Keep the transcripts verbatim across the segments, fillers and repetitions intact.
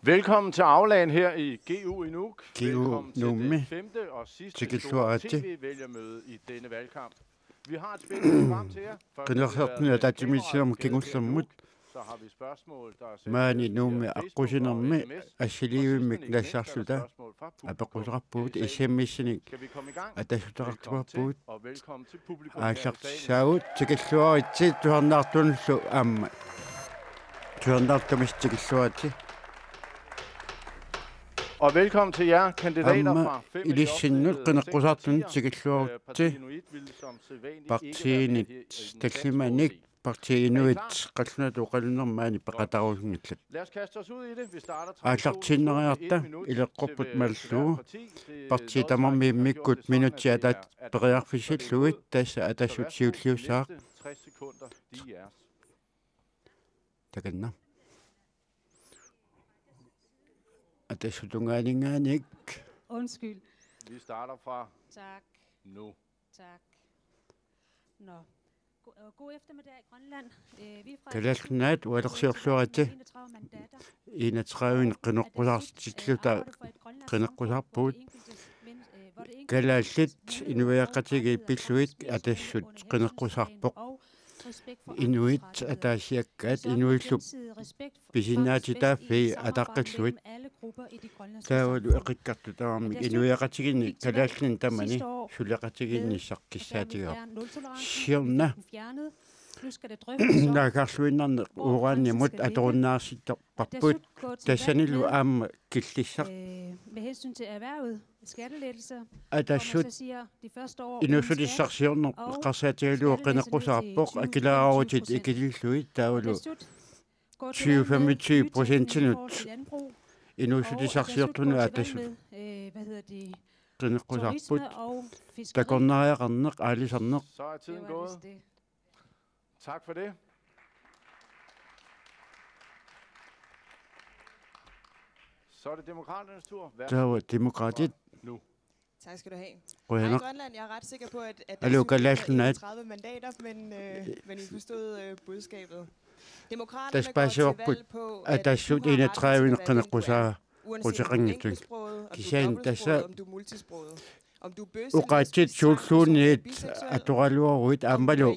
Velkommen til Aulaen her i G U i Nuuk. G U Velkommen til Nuummi. Det femte og sidste store Tikilluaritsi. T V-vælgermøde i denne valgkamp. Vi har et spændende program til jer. Først vil vi Qinersisartuni være lidt ataatsimiititaliami kingullermut. Så har vi spørgsmål, der er sendt Maani via Nuummi Facebook og aqqusinermi S M S. Assiliivimmik nassarluta. Apeqquteqarpugut S M S-inik atassuteqartuarpugut. Aallartissaagut, tikilluaritsi tusarnaartunullu aamma. Tusarnaartumik tikilluaritsi. Og velkommen til jer kandidater fra fem af de opstillede seks partier. Partiet Inuit vil som sædvanligt ikke være med her i Inatsisartut. Partiinit tallimanik Partiit Inuit qallunaatut oqalunermut maani peqataarusunngillat. Aallartiinnariarta, ileqqorput malillugu. Partiit tamarmik immikkut minutsit ataat periarfissillugit, tassa Atassut siulliussaaq. Takanna. Atassut tungaaninngaanniit. Undskyld. Vi starter fra nu. Tak. Nå. Kalaallit Nunaat ualersiorluaritsi enogtredive qineqqusaartilluta qineqqusaarpugut. Kalaallit inuiaqatigiit pillugit Atassut qineqqusaarpoq. Inuit ataasiakkaat inuillu pisinnaatitaaffii ataqqillugit. Taavalu eqikkartut tamarmik inuiaqatigiinni kalaallinut tamani suleqatigiinnissaq kissaatigaarput. Siorna naaggaarluinnarneq uranimut atorunnaarsittarparput, tassanilu aamma killissaq. Atassut inuussutissarsiorneq eqqarsaatigalugu qineqqusaarpoq, akileraarutit ikilillugit taavalu tyve femogtyve procentinut inuussutissarsiortunut Atassut qineqqusaarput. Takornariaqarneq, aalisarneq. Så er tiden gået. Tak for det. Så er det Demokraternes tur. Værsgo. Taava Demokraatit. Nu. Tak skal du have. Qujanaq. Hej Grønland, jeg er ret sikker på, at, at Aluu, Kalaallit Nunaat. Tredive mandater, men, øh, men I forstod øh, budskabet. Demokraterne går til valg på, at Atassut enogtredive qineqqusaa quteqanngitsunik. Kisianni tassa oqaatsit suulluunniit atoraluaruit aammalu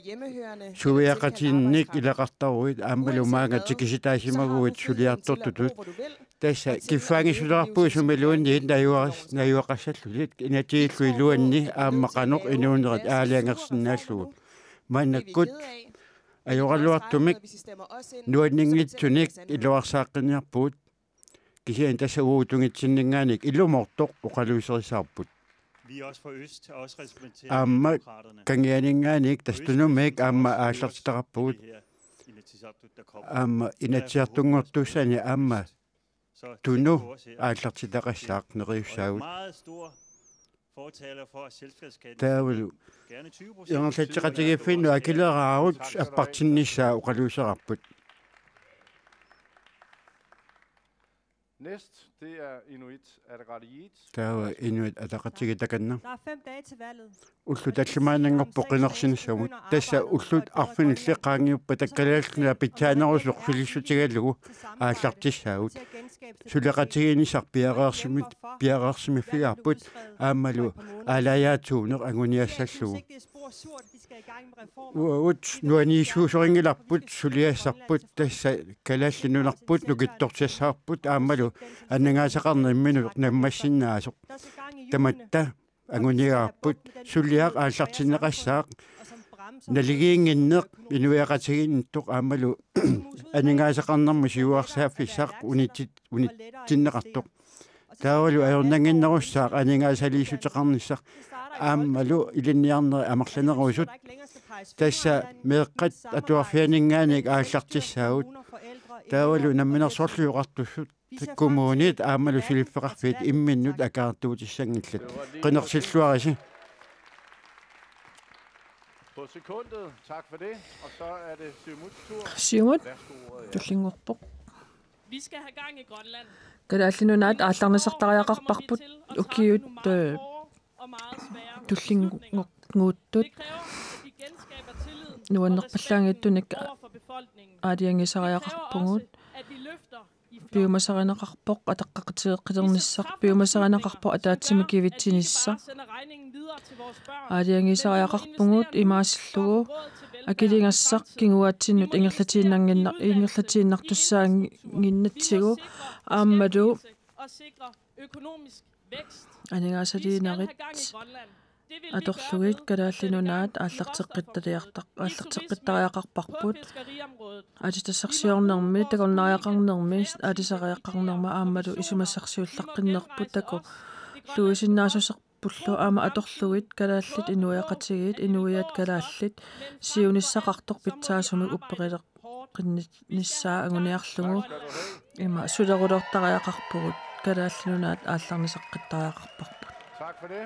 suiaqatigiinnik ilaqartaruit aammalu maanga tikisitaasimaguit suliartortutut. Tassa kiffaanngissuteqarpugut sumiluunniit najugaqas-, najugaqassallutit, inatsisiliullutik iluanni aamma qanoq inuunerit aalajangersinnaallugu. Maannakkut ajoraluartumik nuanninngitsunik iluarsaaqqinniarpugut. Kisianni tassa uagut tungitsinninngaanniit ilumoortoq oqaluuserissavarput. Aamma Kangianinngaanniit tassa Tunumit aamma aallartitaqarpugut. Aamma Inatsisartunngortussani aamma Tunu aallartitaqassaaq neriussaagut. Taavalu ingerlatseqatigiiffinnut akileraarut appartinnissaa oqaluuseqarput. Næst, det er Inuit Ataqatigiit. Taava Inuit Ataqatigiit takanna. Der er fem dage til valget. Ullut tallimaannanngorput qinersinissamut. Tassa ullut arfinillit qaangiuppata Kalaallit Nunaat pitsaanerusoq sulissutigalugu aallartissaagut. Suleqatigiinnissaq piareersimi-, piareersimaffigaarput aammalu aalajaatsuuneq anguniassallugu. Uagut nuanniissuusorinngilarput suliassarput, tassa Kalaallit Nunarput nukittorsassavarput aammalu aningaasaqarneq imminut nammassinnaasoq. Tamatta anguniagarput, suliaq aallartinneqassaaq, naligiinnginneq inuiaqatigiinnittoq aammalu aningaasaqarnermut siuarsaaffissaq unitsit-, unitsinneqartoq. Taavalu ajornannginnerussaaq aningaasaliissuteqarnissaq aammalu ilinniarnerit amerlanerusut. Tassa meeqqat atuarfianinngaanniit aallartissaagut. Taavalu Namminersorlutik Oqartussat kommunit aammalu suliffeqarfiit imminnut akaartuutissanngillat. Qinersilluarisi. På sekundet. Tak for det. Og så er det Siumuts tur. Siumut. Værsgo, ordet er. Tullinngorpoq. Vi skal have gang i Grønland. Kalaallit Nunaat aallarnisartariaqarparput ukiut, øh, tullinnguuttut. Nuannerpallaanngitsunik aalajangisariaqarpugut. piumasarineqarpoq, ataqqeqatigeqqilernissaq, piumasarineqarpoq ataatsimut kivitsinissaq. Aalajangiisariaqarpugut imaasillugu akiligassaq kinguaatsinnut ingerlatiinnannginna-, ingerlatiinnartussaannginnatsigu aammalu aningaasaliinerit atorlugit Kalaallit Nunaat aallarteqqittariartaq-, aallarteqqittariaqarparput. Aalitassarsiornermi, takornariaqarnermi, aalisariaqarnermi aammalu isumassarsiullaqqinnerput takorluuisinnaasusarpullu aamma atorlugit kalaallit inuiaqatigiit, inuiaat kalaallit siunissaqartoq pitsaasumik upperileq- qinnissaa anguniarlugu ima suleruloortariaqarpugut, Kalaallit Nunaat aallarnisaqqittariaqarparput. Tak for det.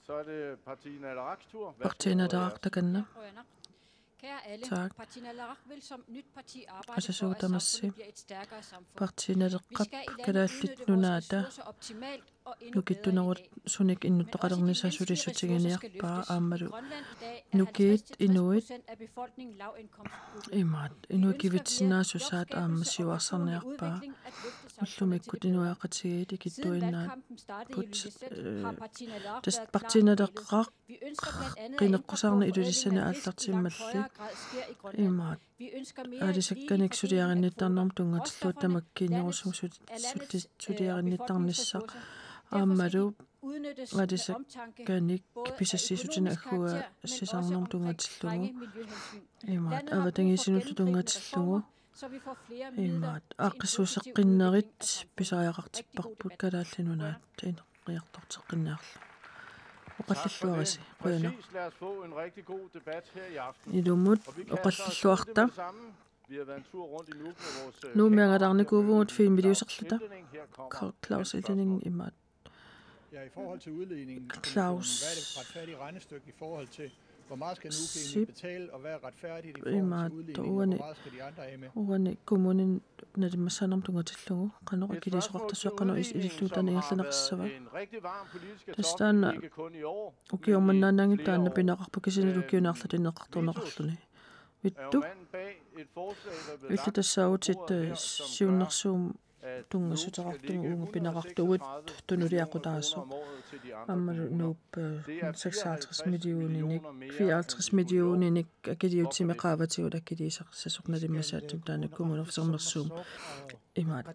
Så er det Partii Naleraqs tur. Værsgo, Partii Naleraq takanna. Kære alle, tak. Partii Naleraq vil som nyt parti arbejde for, at samfundet bliver et stærkere samfund. Partii Naleqqap Kalaallit Nunaata nukittunerusunik innuttaqalernissaa sulissutiginiarpaa aammalu nukiit inuit imaat inuit kivitsinnaasusaat aamma siuarsarniarpaa. Ullumikkut inuiaqatigiit ikittuinnaapput, eh, tassa Partii Naleqqap qineqqusaarneq Ilulissani aallartimmalli imaat aalisakkanik suliarinnittarnermut tunngatillugu tamakkiinnerusumik suli-, suli-, suliarinnittarnissaq aammalu aalisakkanik pisassiissutinik agguaassisarnermut tunngatillugu imaat avatangiisinullu tunngatillugu imaat aaqqissuusseqqinnerit pisariaqartipparput Kalaallit Nunaat qinerriartorteqqinniarlugu. Oqallilluarisi, qujanaq. Præcis, lad os få en rigtig god debat her i aften. Ilumut oqallilluarta. Vi har været en tur rundt i Nuuk med vores, øh, Nuummi angalaarnikuuvugut filmiliusarluta. Her kommer Claus Elling imaat. Ja, i forhold til udligningen, Claus. Hvad er det for et retfærdigt regnestykke i forhold til, hvor meget skal Nuuk egentlig betale, og hvad er retfærdigt i forhold til udligningen, og hvor meget skal de andre af med? Uani kommunin nalimmassaanermut tunngatillugu qanoq akiliisoqartarsiuk qanoq is-, ilillugu taanna ingerlanneqassava. Tassa taanna ukioq mannaannaanngitsoq taanna pineqarpoq kisianni ukiuni arlalinni eqqartorneqarluni. Vittu. Illit tassaavutit, eh, siunnersuummut tunngassuteqartugut uunga pineqartugut tunuliaqutaasoq. Aammalu Nuup, eh, seksoghalvtreds millioninik, fireoghalvtreds millioninik akiliutimik qaavatigut akiliisarsimasoq nalimmassaatsumik taanna Kommuneqarfik Sermersuup imaat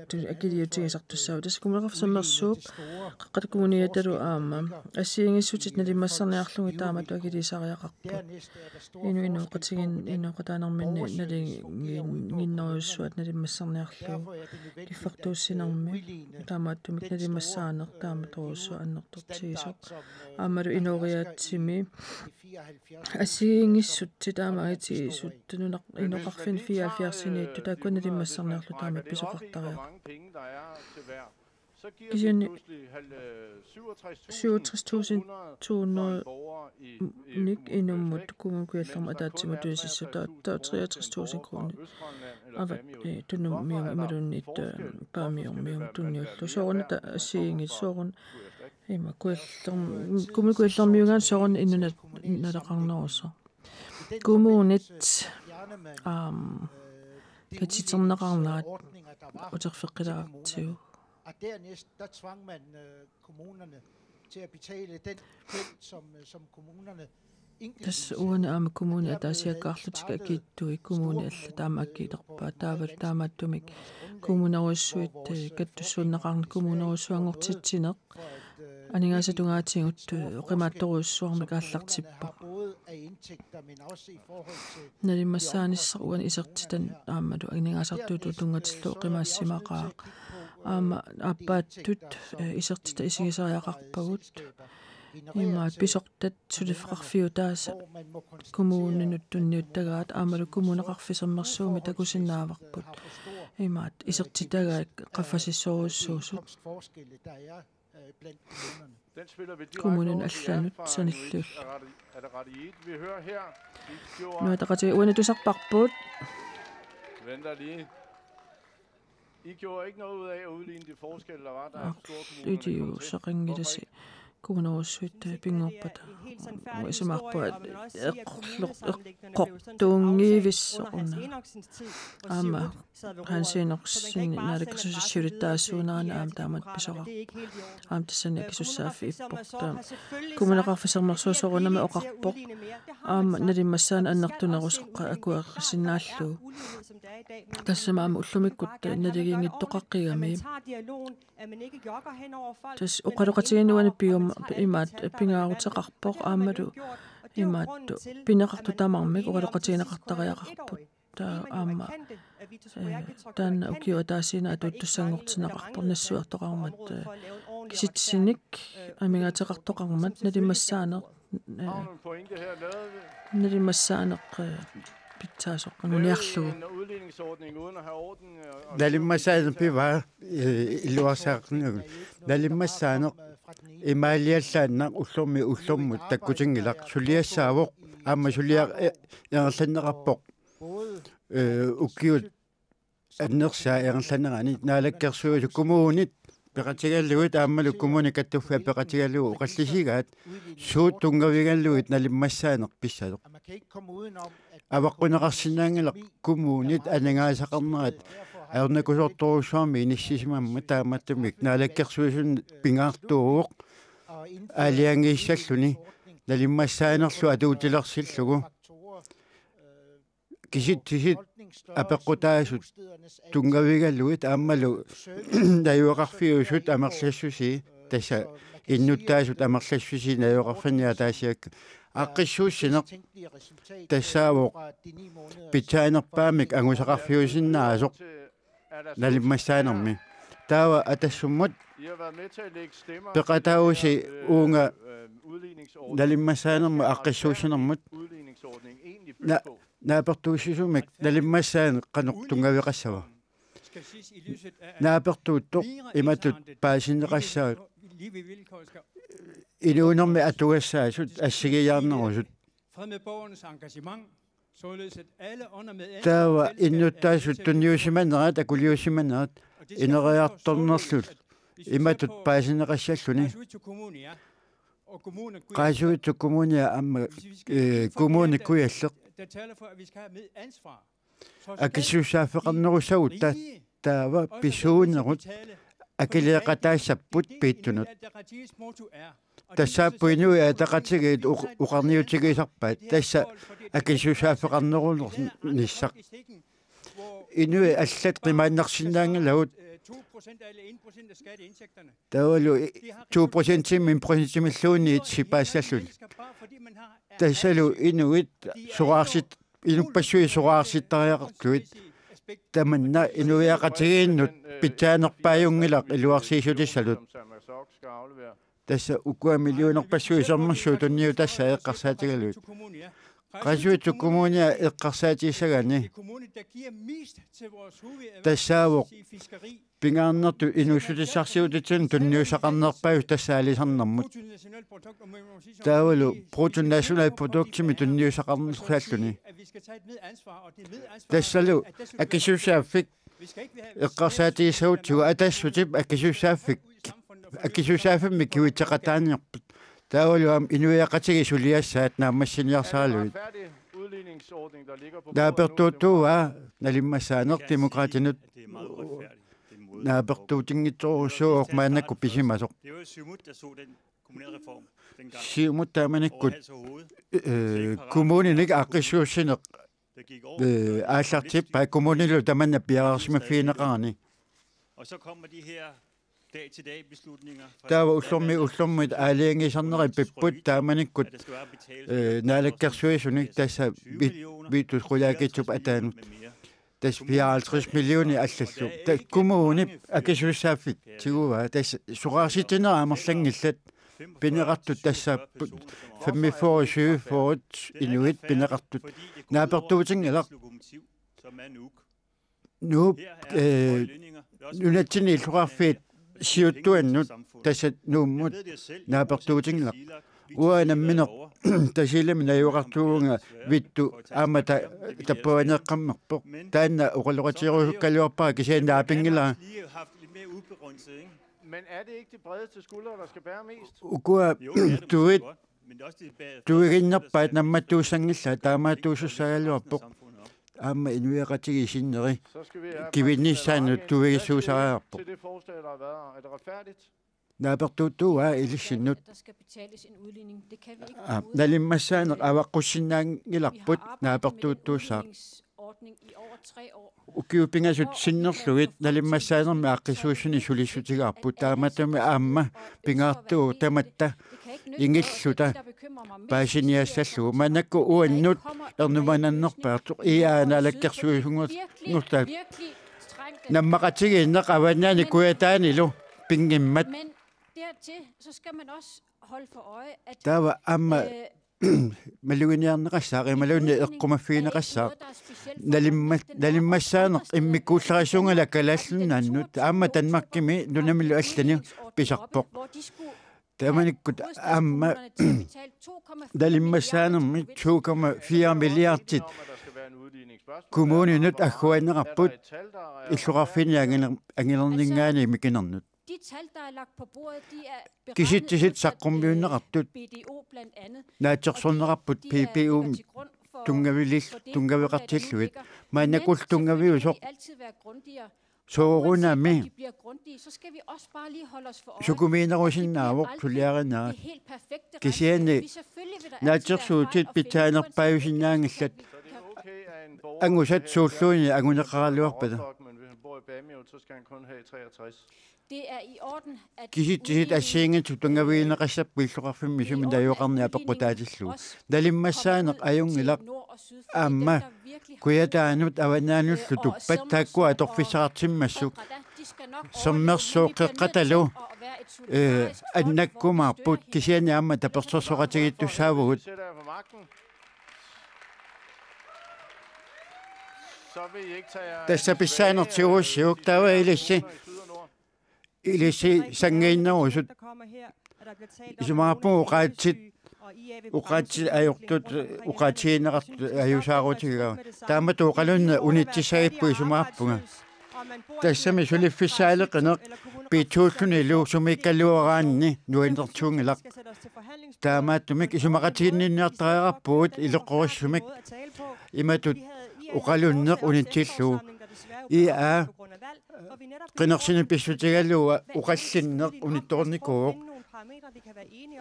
tu-, akiliutigisartussaavoq. Tassa Kommuneqarfik Sermersuup Qeqqata Kommuniatalu aamma assigiinngissutsit nalimmassarniarlugit taamatut akiliisariaqarput. Inuit inooqatigin-, inooqataanerminni nalinginnerujussuartut nalimmassarniarlugit kiffartuussinermi taamaattumik nalimmassaaneq taama torussuaq annertoortigisoq. Aammalu inooriaatsimi assigiinngissutsit taama itigisut nunaq-, inoqarfinni fireoghalvfjerdsiniittut taakkua nalimmassarniarlugu taamatut pisoqartariaqarput. Kisianni syvogtres tusind to hundrede-nik inummut Kommune Kujallermi ataatsimut tunisissutaat treogtres tusind kroner. Avat, eh, Tunummiunut imaluunniit, eh, Paamiormiunut tunniullugu. Soorunami assigiinngitsut soorunami ima Kujallerm-, Kommune Kujallermiugaanni soorunami inunnut naleqarnerusoq. Kommunit, aam, katiterneqarnerat uterfeqqilaartigu. Og dernæst, der tvang man, øh, kommunerne til at betale den gæld, som, øh, som kommunerne enkeltvis havde. Tassa uani aamma kommunit ataasiakkaarlutik akiittuit kommunit allat aamma akilerpaat. Taava taamaattumik kommunerujussuit, eh, kattussuunneqarneq kommunerujussuanngortitsineq aningaasat tungaatigut, eh, oqimaatsorujussuarmik aallartippoq. Nalimmassaanissaq uani isertitat aammalu aningaasartuutut tunngatillugu oqimaassimaqaaq. Aamma aappaattut, eh, isertitat isigisariaqarpagut. Imaat pisortat suliffeqarfiutaasa kommuninut tunniuttagaat aammalu Kommuneqarfik Sermersuumi takusinnaavarput. Imaat isertitagaat qaffasissorujussuusut. Kommuninut allanut sanilliullugu. Nunatta Ataqatigiit uani tusarparput. Venter lige. I gjorde ikke noget ud af at udligne de forskelle, der var, da Arlitigu saqanngilasi. kommunerujussuit pinngorpata. Isumaqarpunga eqqorlu-, eqqortuunngivissoq una. Aamma Hans Enoksenip naalakkersuisut siulittaasuunerani aamma taamatut pisoqarpoq. Aamma tassani akisussaaffik ippoq. Taava Kommuneqarfik Sermersuup soorunami oqarpoq. Aamma nalimmassaaneq annertunerusoq akuerissinnaallugu. Tassami aamma ullumikkut naligiinngitsoqaqqigami. Tassa oqaloqatigiinneq uani pium-, imaattoq pingaaruteqarpoq aammalu imaattoq pineqartut tamarmik oqaloqatigineqartariaqarput. Taava aamma, eh, taanna ukiup ataasiinnaq atuuttussanngortinneqarpoq nassuiartoqarmat, eh, kisitsisit amigaateqartoqarmat nalimmassaaneq, eh, nalimmassaaneq, eh, pitsaasoq anguniarlugu. Nalimmassaaneq pivaa, eh, iluarsaaqqinnagu. Nalimmassaaneq imaaliallaannaq ullormiit ullormut takkutinngilaq, suliassaavoq aamma suliaq, eh, ingerlanneqarpoq. Eh, ukiut annersaat ingerlanerani Naalakkersuisut kommunit peqatigalugit aammalu Kommune Kattuffiat peqatigalugit oqallisigaat suut tunngavigalugit nalimmassaaneq pissasoq. Avaqqunneqarsinnaanngilaq kommunit aningaasaqarnerat ajornakusoortorujussuarmik inissisimammat, taamaattumik Naalakkersuisunut pingaartuuvoq aalajangiissalluni nalimmassaanerlu atuutilersillugu. Kisitsisit apeqqutaasut tunngavigalugit aammalu najugaqarfiusut amerlassusii, tassa innuttaasut amerlassusii najugaqarfinni ataasiakkaat. Aaqqissuussineq tassaavoq pitsaanerpaamik angusaqarfiusinnaasoq nalimmassaanermi. Taava Atassummut peqataavusi uunga nalimmassaanermut aaqqissuussinermut. Na-, naapertuussisumik nalimmassaaneq qanoq tunngaveqassava? Naapertuuttoq imatut paasinneqassaaq: inuunermi atugassaasut assigiiaarnerusut. Taava innuttaasut tunniusimanerat, akuliusimanerat ineriartornerlu imatut paasinneqassalluni. Qaasuitsup Kommunia aamma, eh, Kommune Kujalleq akisussaaffeqarnerussagutta taava pisuunerut akiliiqataassapput piitsunut. Tassaapput Inuit Ataqatigiit oq-, oqarniutigisarpaat tassa akisussaaffeqarnerunissaq. Inuit allat qimaannarsinnaanngilagut. Taavalu i-, to procent en procentimilluunniit sipaassallutik. Tassalu inuit soraarsit-, inuppassuit soraarsittariaqartut. Tamanna inuiaqatigiinnut pitsaanerpaajunngilaq iluarsiissutissatut. Tassa ukua millionerpassuit sermersuut tunniutassaat eqqarsaatigalugit. Qaasuitsup Kommunia eqqarsaatigisagani tassaavoq pingaarnertut inuussutissarsiutitigut tunniussaqarnerpaasut tassa aalisarnermut. Taavalu bruttonationalproduktimik tunniussaqarnersaalluni. Tassalu akisussaaffik eqqarsaatigissagutsigu Atassutip akisussaaffik, akisussaaffimmik kivitseqataaniarput. Taavalu aamma inuiaqatigiit suliassaat naammassiniarsaralugit. Naapertuuttuuvaa nalimmassaaneq? Demokraatinut naapertuutinngitsorujussuuvoq maannakkut pisimasoq. Siumut taamanikkut, eh, kommuninik aaqqissuussineq, eh, aallartippaat kommunilu tamanna piareersimaffigineqarani. Taava ullormiit ullormut aalajangiisarnerat pipput taamanikkut, eh, naalakkersuisunik tassa vi-, Vittus Qujaukitsup ataanut. Tassa fireoghalvtreds millioner allallu. Ta-, kommunip akisussaaffik tiguaa. Tassa soraarsitinera amerlanngillat. Pineqartut tassaapput femogfyrre, syvogfyrre inuit pineqartut. Naapertuutinngilaq. Nuup, eh, nunatsinni illoqarfiit siuttuannut tassa Nuummut naapertuutinngilaq. Uanga nammineq Tasiilami najugaqartuuvunga Vittus aamma ta-, tappavaneeqqammerpoq. Taanna oqaloqatigerusukkaluarpara kisianni naapinngilara. Men er det ikke de bredeste skuldre, der skal bære mest? Ukua tuit tuiginnerpaat nammattuussanngillat, taamaattuusussaagaluarpoq. Aamma inuiaqatigiit sinneri kivinnissaannut tuigissuusariaqarpoq. Til det forslag, der har været. Er det retfærdigt? Naapertuuttuuaa ilissinnut. Aa, nalimmassaaneq avaqqussinnaanngilarput naapertuuttuussaaq. Ukiut pingasut sinnerlugit nalimmassaanermi aaqqissuussuni sulissutigaarput, taamaattumik aamma pingaartuuvoq tamatta ingilluta paasiniassallugu. Maannakkut uannut ernumanannerpaartoq I A naalakkersuisunngorta nammaqatigiinneq avannaani Kujataanilu pinngimmat. Taava aamma maluginiarneqassaaq imaluunniit eqqumaffigineqassaaq. Nalimma-, nalimmassaaneq immikkuullarissuunngilaq Kalaallit Nunaannut aamma Danmarkimi nunamilu allani pisarpoq. Taamanikkut aamma nalimmassaanermi to komma fire milliardit kommuninut agguaanneqarput illoqarfinni anginer-, anginerninngaanniit mikinernut. Kisitsisit saqqummiunneqartut naatsorsorneqarput P P U-mik tunngavilil-, tunngaveqartillugit. Maannakkut tunngaviusoq soorunami sukumiinerusinnaavoq suliarinerat. Kisianni naatsorsuutit pitsaanerpaajusinnaanngillat angusat suulluunniit anguneqaraluarpata. Kisitsisit assigiinngitsut tunngavigineqassapput illoqarfimmi sumi najugaqarneri apeqqutaatillugu. Nalimmassaaneq ajunngilaq aamma Kujataanut avannaanullu tuppat taakkua atorfissaqartimmassuk. Sermersooq Qeqqatalu, eh, annakkumaarput kisianni aamma tapersersoqatigiittussaavugut. Tassa pissaanertiusiuk taava ilissi, ilissi sanngiinnerusut. Isumaqarpunga oqaatsit, oqaatsit ajortut, oqaatsigineqartut ajuusaarutigaat. Taamatut oqalunneq unitsissagipput isumaqarpunga. Tassami suliffissaaleqineq piitsuullunilu sumiikkaluaraanni nuannersuunngilaq. Taamaattumik isumaqatiginninniartariaqarpugut ileqqorissumik imatut oqalunneq unitsillugu. I A qinersineq pissutigalugu oqallinneq unittoornikuuvoq.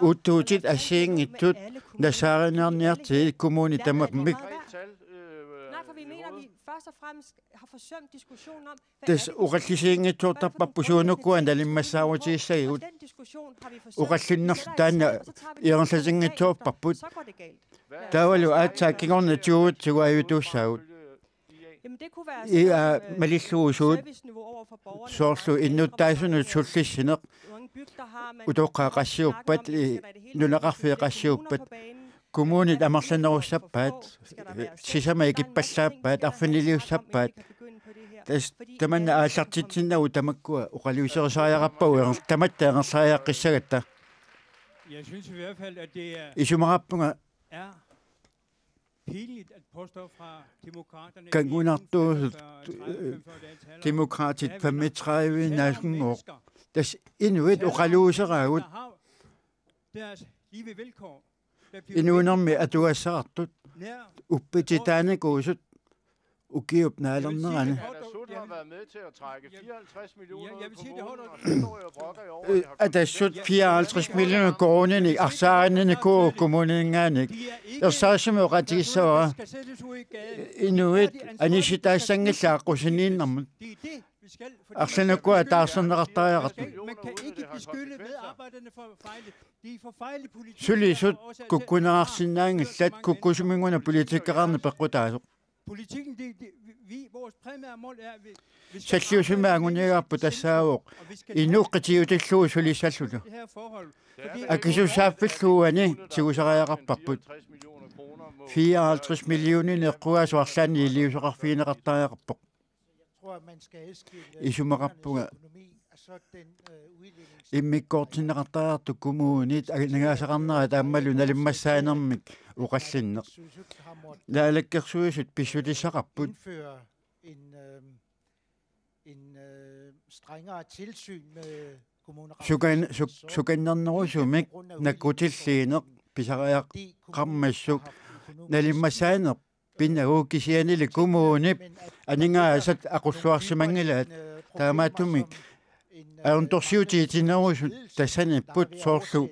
Uuttuutit assigiinngitsut nassaariniarniartigit kommunit tamammik. Nej, for vi mener, vi først og fremmest har forsømt diskussionen om, hvad er det, vi skal? Tassa oqallisiginngitsoortarparput suunuku nalimmassaarutigissagivut. Og den diskussion har vi forsømt. Oqallinnerlu taanna ingerlatinngitsoorparput. Så går det galt. Taavalu aatsaat kingorna tyve tyve ajutuussaagut. Jamen, det kunne være sådan, øh, malillugu suut serviceniveau over for borgerne, soorlu innuttaasunut sullissineq, utoqqaat qassiuppat, i, nunaqarfiit qassiuppat, kommunit amerlanerussappaat, sisamat ikippallaappaat, arfiniliussappaat. Tassa tamanna aallartitsinnagu tamakkua oqaluuserisariaqarpagut, inger-, tamatta ingerlariaqqissagatta. Jeg synes i hvert fald, at det er, isumaqarpunga er pinligt at påstå fra Demokraterne, at vi kangunartuusut, enogfyrre, tredive, femogfyrre, det er tallet. Demokraatit femogtredive naasunngooq. Tassa inuit oqaluuseraagut. Der har deres lige vilkår. Inuunermi atugassaqartut uppititaanikuusut ukiup naalernerani. Atassut fireoghalvtreds millioner koruuninik arsaarinnikuuvoq kommunininngaanniit. Ersarissumik oqaatigissavara inuit anissitaassanngilaat aqqusiinnarmut. Arlannukua taarserneqartariaqartut. Man kan ikke beskylde medarbejderne for fejl. Det er forfejlet politik. Sulisut kukkunerarsinnaanngillat, kukkusuminnguaq politikkeqarneq peqqutaasoq. Politikken, det, det, vi, vores primære mål er, at vi, vi skal, salliusumik anguniagarput tassaavoq inuk qitiutillugu sulissalluta. Det her forhold. Fordi akisussaaffillugu uani tigusariaqarparput. Fireoghalvtreds millioner eqqugaasoq arlaannik iliuuseqarfigineqartariaqarpoq. Isumaqarpunga immikkoortinneqartariaqartut kommunit aningaasaqarnerat aammalu nalimmassaanermik oqallinneq. Naalakkersuisut pissutissaqarput. En, øh, en, øh, strengere tilsyn med sukan-, suk-, sukannernerusumik nakkutilliineq pisariaqarmassuk nalimmassaaneq pinnagu kisiannili kommunip aningaasat aqulluarsimanngilaat. Taamaattumik ajornartorsiutigitinnerusut tassaniipput, soorlu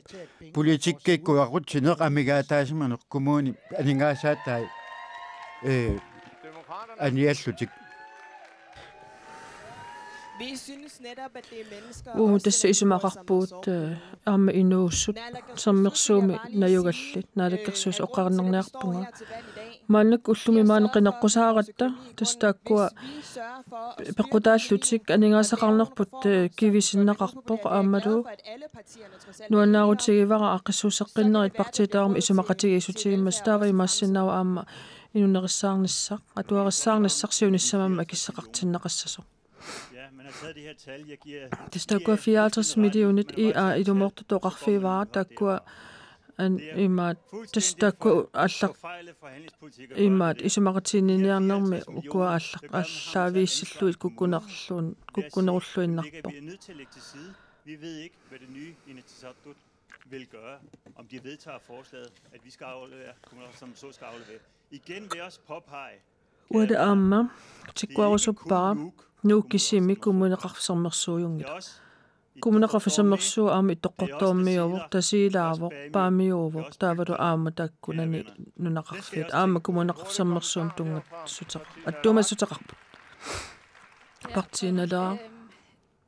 politikkikkut aqutsineq amigaataasimaneq kommunip aningaasaatai, ee, aniallutik. Vi synes netop, at det er mennesker, uaanni også tassa isumaqarpugut, øh, aamma inuussut sermersuumi najugallit, naalakkersuisooqarniarpunga. Maannakkut ullumi maani qineqqusaaratta, tassa taakkua peqqutaallutik aningaasaqarnerput, øh, kivisinnaqarpoq aammalu nuannaarutigivara aaqqissuusseqqinnerit partiit tamarmik isumaqatigiissutigimmassuk, taava imaassinnaavoq aamma inuunerissaarnissaq, atuarissaarnissaq siunissami aamma akissaqartinneqassasoq. Tassa taakkua fireoghalvtreds millionit I A ilumoortutut oqarfigivara, taakkua an-, imaat, tassa taakkua allaq imaat isumaqatiginninniarnermi ukua allaq allaaviissillugit kukkunerluin-, kukkunerulluinnarpoq. Vi ved ikke, hvad det nye Inatsisartut vil gøre, om de vedtager forslaget, at vi skal aflevere, kommuner, som så skal aflevere. Uani aamma tikkuarusuppara Nuuk kisimi Kommuneqarfik Sermersuujunngilaq. Kommuneqarfik Sermersuup aamma Ittoqqortoormiuuvoq, Tasiilaavoq, Paamiuuvoq, taavalu aamma taakkunani nunaqarfiit aamma Kommuneqarfik Sermersuumut tunngassuteqar-, attuumassuteqarput. Partiinalaaq.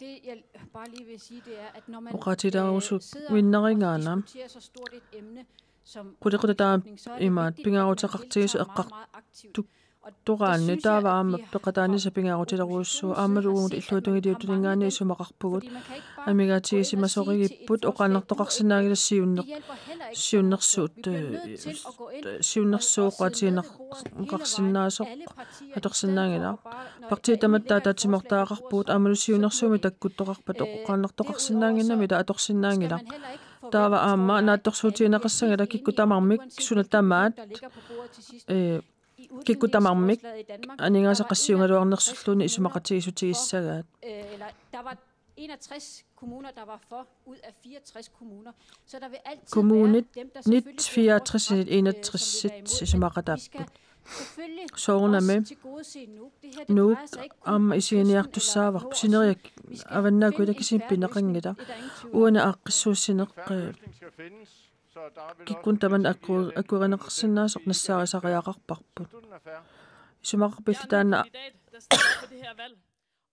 Det, jeg bare lige vil sige, det er, at når man, øh, sidder og diskuterer så stort et emne, som beslutning, så er det vigtigt, at man deltager meget, meget aktivt. Og det synes jeg, at vi har, har prøvet at se i Siumut. Uinnaringaanna qulequtaq taama imaat pingaaruteqartigisoq eqqartuktoraanni taava aamma peqataanissaq pingaaruteqarussaaq aammalu uagut illuatungiliuttuningaanniit isumaqarpugut. Fordi man kan ikke bare sige til os, at det hjælper heller ikke. Amigaatigisimasuugipput oqaannartoqarsinnaanngilaq siunner-, siunnersuut, øh, siunnersuut oqaatigineqarsinnaasoq atorsinnaanngilaq. Partiit tamatta ataatsimoortariaqarpugut aammalu siunnersuummik takkuttoqarpat oqaannartoqarsinnaannginnami ila atorsinnaanngilaq. Taava aamma naatsorsuutigineqassanngilaq kikkut tamarmik suna tamaat, øh, kikkut tamarmik aningaasat qassiugaluarnersulluunniit isumaqatigiissutigissagaat. Øh, eller der var enogtres kommuner, der var for, ud af fireogtres kommuner. Så der vil altid være dem, der selvfølgelig bliver holdt op, øh, som vil være imod. Kommunit fireogtres enogtres isumaqataapput. Vi skal selvfølgelig også tilgodese Nuuk. Det her, det drejer sig ikke kun om, øh, Siumut eller Nuuk. Aamma isiginiartussaavarput sineriak avannaakkut ilakisimi pineqanngilaq. Uani aaqqissuussineq, øh, kikkunnit tamanit akku-, akuerineqarsinnaasoq nassaarisariaqarparput. Isumaqarpit taanna? Jeg er ny kandidat, der stiller op ved det her valg.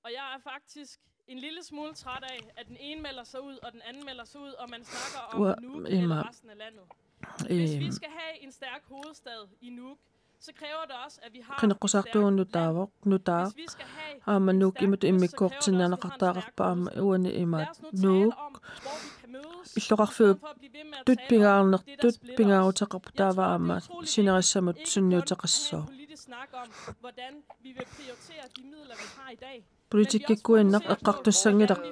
Og jeg er faktisk en lille smule træt af, at den ene melder sig ud, og den anden melder sig ud, og man snakker om Nuuk eller resten af landet. Hvis vi skal have en stærk hovedstad i Nuuk, så kræver det også, at vi har en stærk land. Hvis vi skal have en stærk kyst, så kræver det også, at vi har strømforbindelse. Lad os nu tale om, hvor vi kan mødes, i stedet for at blive ved med at tale om, hvor vi kan mødes. Illoqarfiup tut pingaarnertut pingaaruteqarpoq taava aamma sinerissamut sunniuteqassaaq. Politikkikkut eqqartussanngilar-,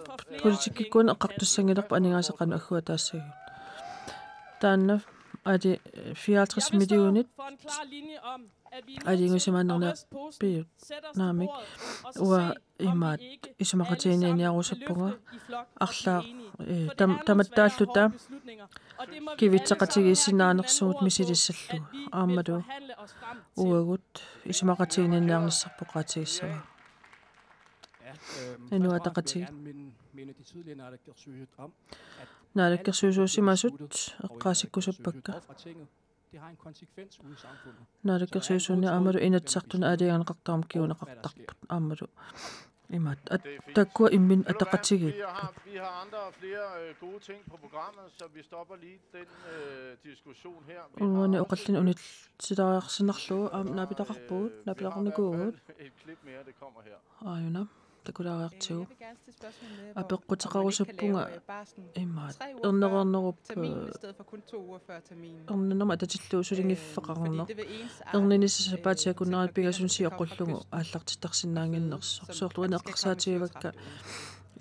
politikkikkuinnaq eqqartussanngilarput aningaasat qanoq agguataassagigut. Taanna aali fireoghalvtreds millionit aalajangiusimaannarniarpiuk naamik, uanga imaat isumaqatiginninniarusuppunga arlaat, eh, tam-, tamattaalluta kivitseqatigiissinnaanersugut misilissallugu. Aammalu uagut isumaqatiginninniarnissarput oqaatigissavara. Inuit Ataqatigiit. Naalakkersuisuusimasut eqqaasikkusuppakka. Naalakkersuisuni aammalu Inatsisartuni aalajangerneqartarami kinguneqartarput aammalu imaat, at-, taakkua imminnut ataqatigiipput. Uani oqallinneq unitsillariarsinnarlugu aamma naapitaqarpugut, naapitaqarnikuuvugut. Aajuna, takulaariartigu. Apeqquteqarusuppunga imaat ernereernerup, eh, erninermut atatillugu sulinngiffeqarneq. Erninissaq sapaatip akunnerani pingasunut sioqqullugu aallartittarsinnaannginnersoq. Soorlu uani eqqarsaatigivakka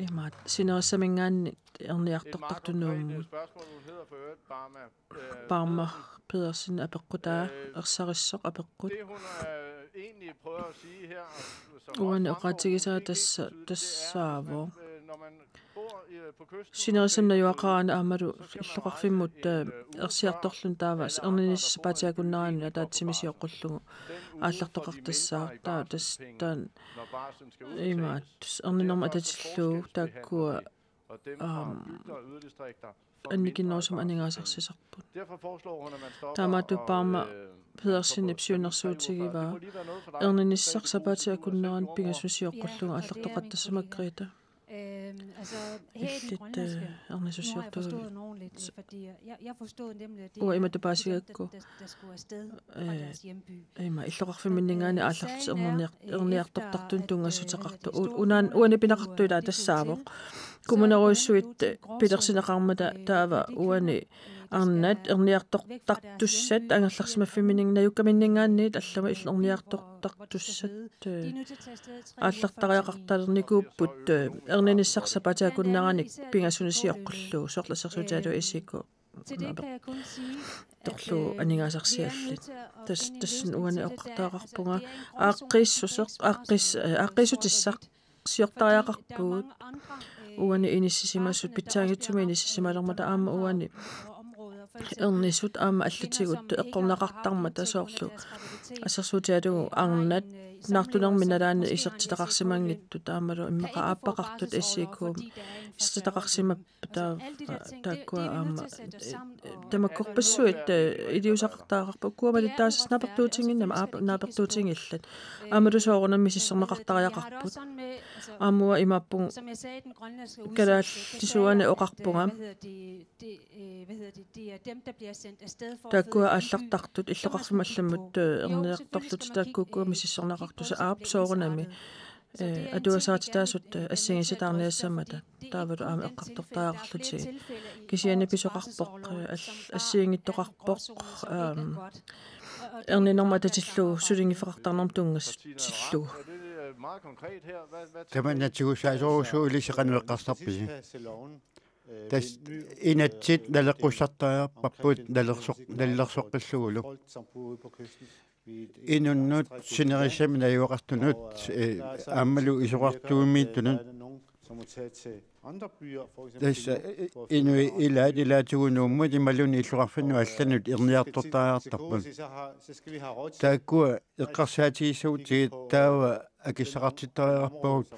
imaat sinerissaminngaanniit erniartortartut Nuummut. Parma Pedersen apeqqutaa, ersarissoq apeqqut. Uani oqaatigisaa tassa, tassaavoq. sinerissami najugaqaraanni aammalu illoqarfimmut, eh, ersiartorluni taava erniniassaq sapaatip akunneranut ataatsimik sioqqullugu aallartoqartassaaq. Taava tassa taanna imaattoq erninermut atatillugu taakkua, aam, annikinnerusumik aningaasarsisarput. Taamaattuupput aamma Pedersenip siunnersuutigivaa: Erninissaq sapaatip akunneranut pingasunik sioqqullugu aallartoqartassaaq, Margrethe. Illit, eh, ernisussiortuuvutit. Uanga imatut paasigakku, eh, ima illoqarfimminninngaanniit aallarlutik erniar-, erniartortartunut tunngassuteqartut. U-, unaana, uani pineqartoq ilaa tassaavoq: kommunerujussuit pilersinneqarmata taava uani arnat erniartortartussat angerlarsimaffimminni najukkaminninngaanniit allamut il-, erniartortartussat, eh, aallartariaqartalernikuupput, eh, erninissaq sapaatip akunneranik pingasunik sioqqullugu, soorlu assersuutigalugu S I K. Torlu aningaasarsiallit. Tas-, tassani uani oqartariaqarpunga aaqqiissuseq, aaqqiis-, eh, aaqqiissutissaq siortariaqarpugut. Uani inissisimasut pitsaanngitsumik inissisimalermata aamma uani ernisut aamma allatigut eqqorneqartarmata, soorlu assersuutigalugu arnat naartunermi nalaani isertitaqarsimanngitsut aammalu immaqa aappaqartut S I K-mi isertitaqarsimapput. Taava taakkua aamma, eh, tamakkorpassuit, eh, iliuuseqartariaqarput, ukua malittaasut naapertuutinnginnamik, aap-, naapertuutinngillat. Aammalu soorunami misissorneqartariaqarput. Aamma uanga imaappunga kalaallisuuani oqarpunga taakkua aallartartut illoqarfimmut allamut, eh, erniartorlutik taakkuukkua misissorneqartussat, aap, soorunami, eh, atugasaatitaasut, eh, assigiinngisitaarniassammata. Taavalu aamma eqqartortariaqarlutigit. Kisianni pisoqarpoq, eh, al-, assigiinngitsoqarpoq, aam, erninermut atatillugu sulinngiffeqartarnermut tunngassutillugu. Tamanna tigussaasorujussuuvoq, ilissi qanoq eqqarsarpisi? Tassa inatsit naleqqussartariaqarparput, nalersoq-, nalilersoqqillugulu. Inunnut sinerissami najugaqartunut, eh, aammalu isorartuummiittunut. Tassa, eh, inuit ilaat, ilaatigut Nuummut imaluunniit illoqarfinnut allanut erniartortariaqartarput. Taakkua eqqarsaatigissagutsigit taava akissaqartittariaqarpagut.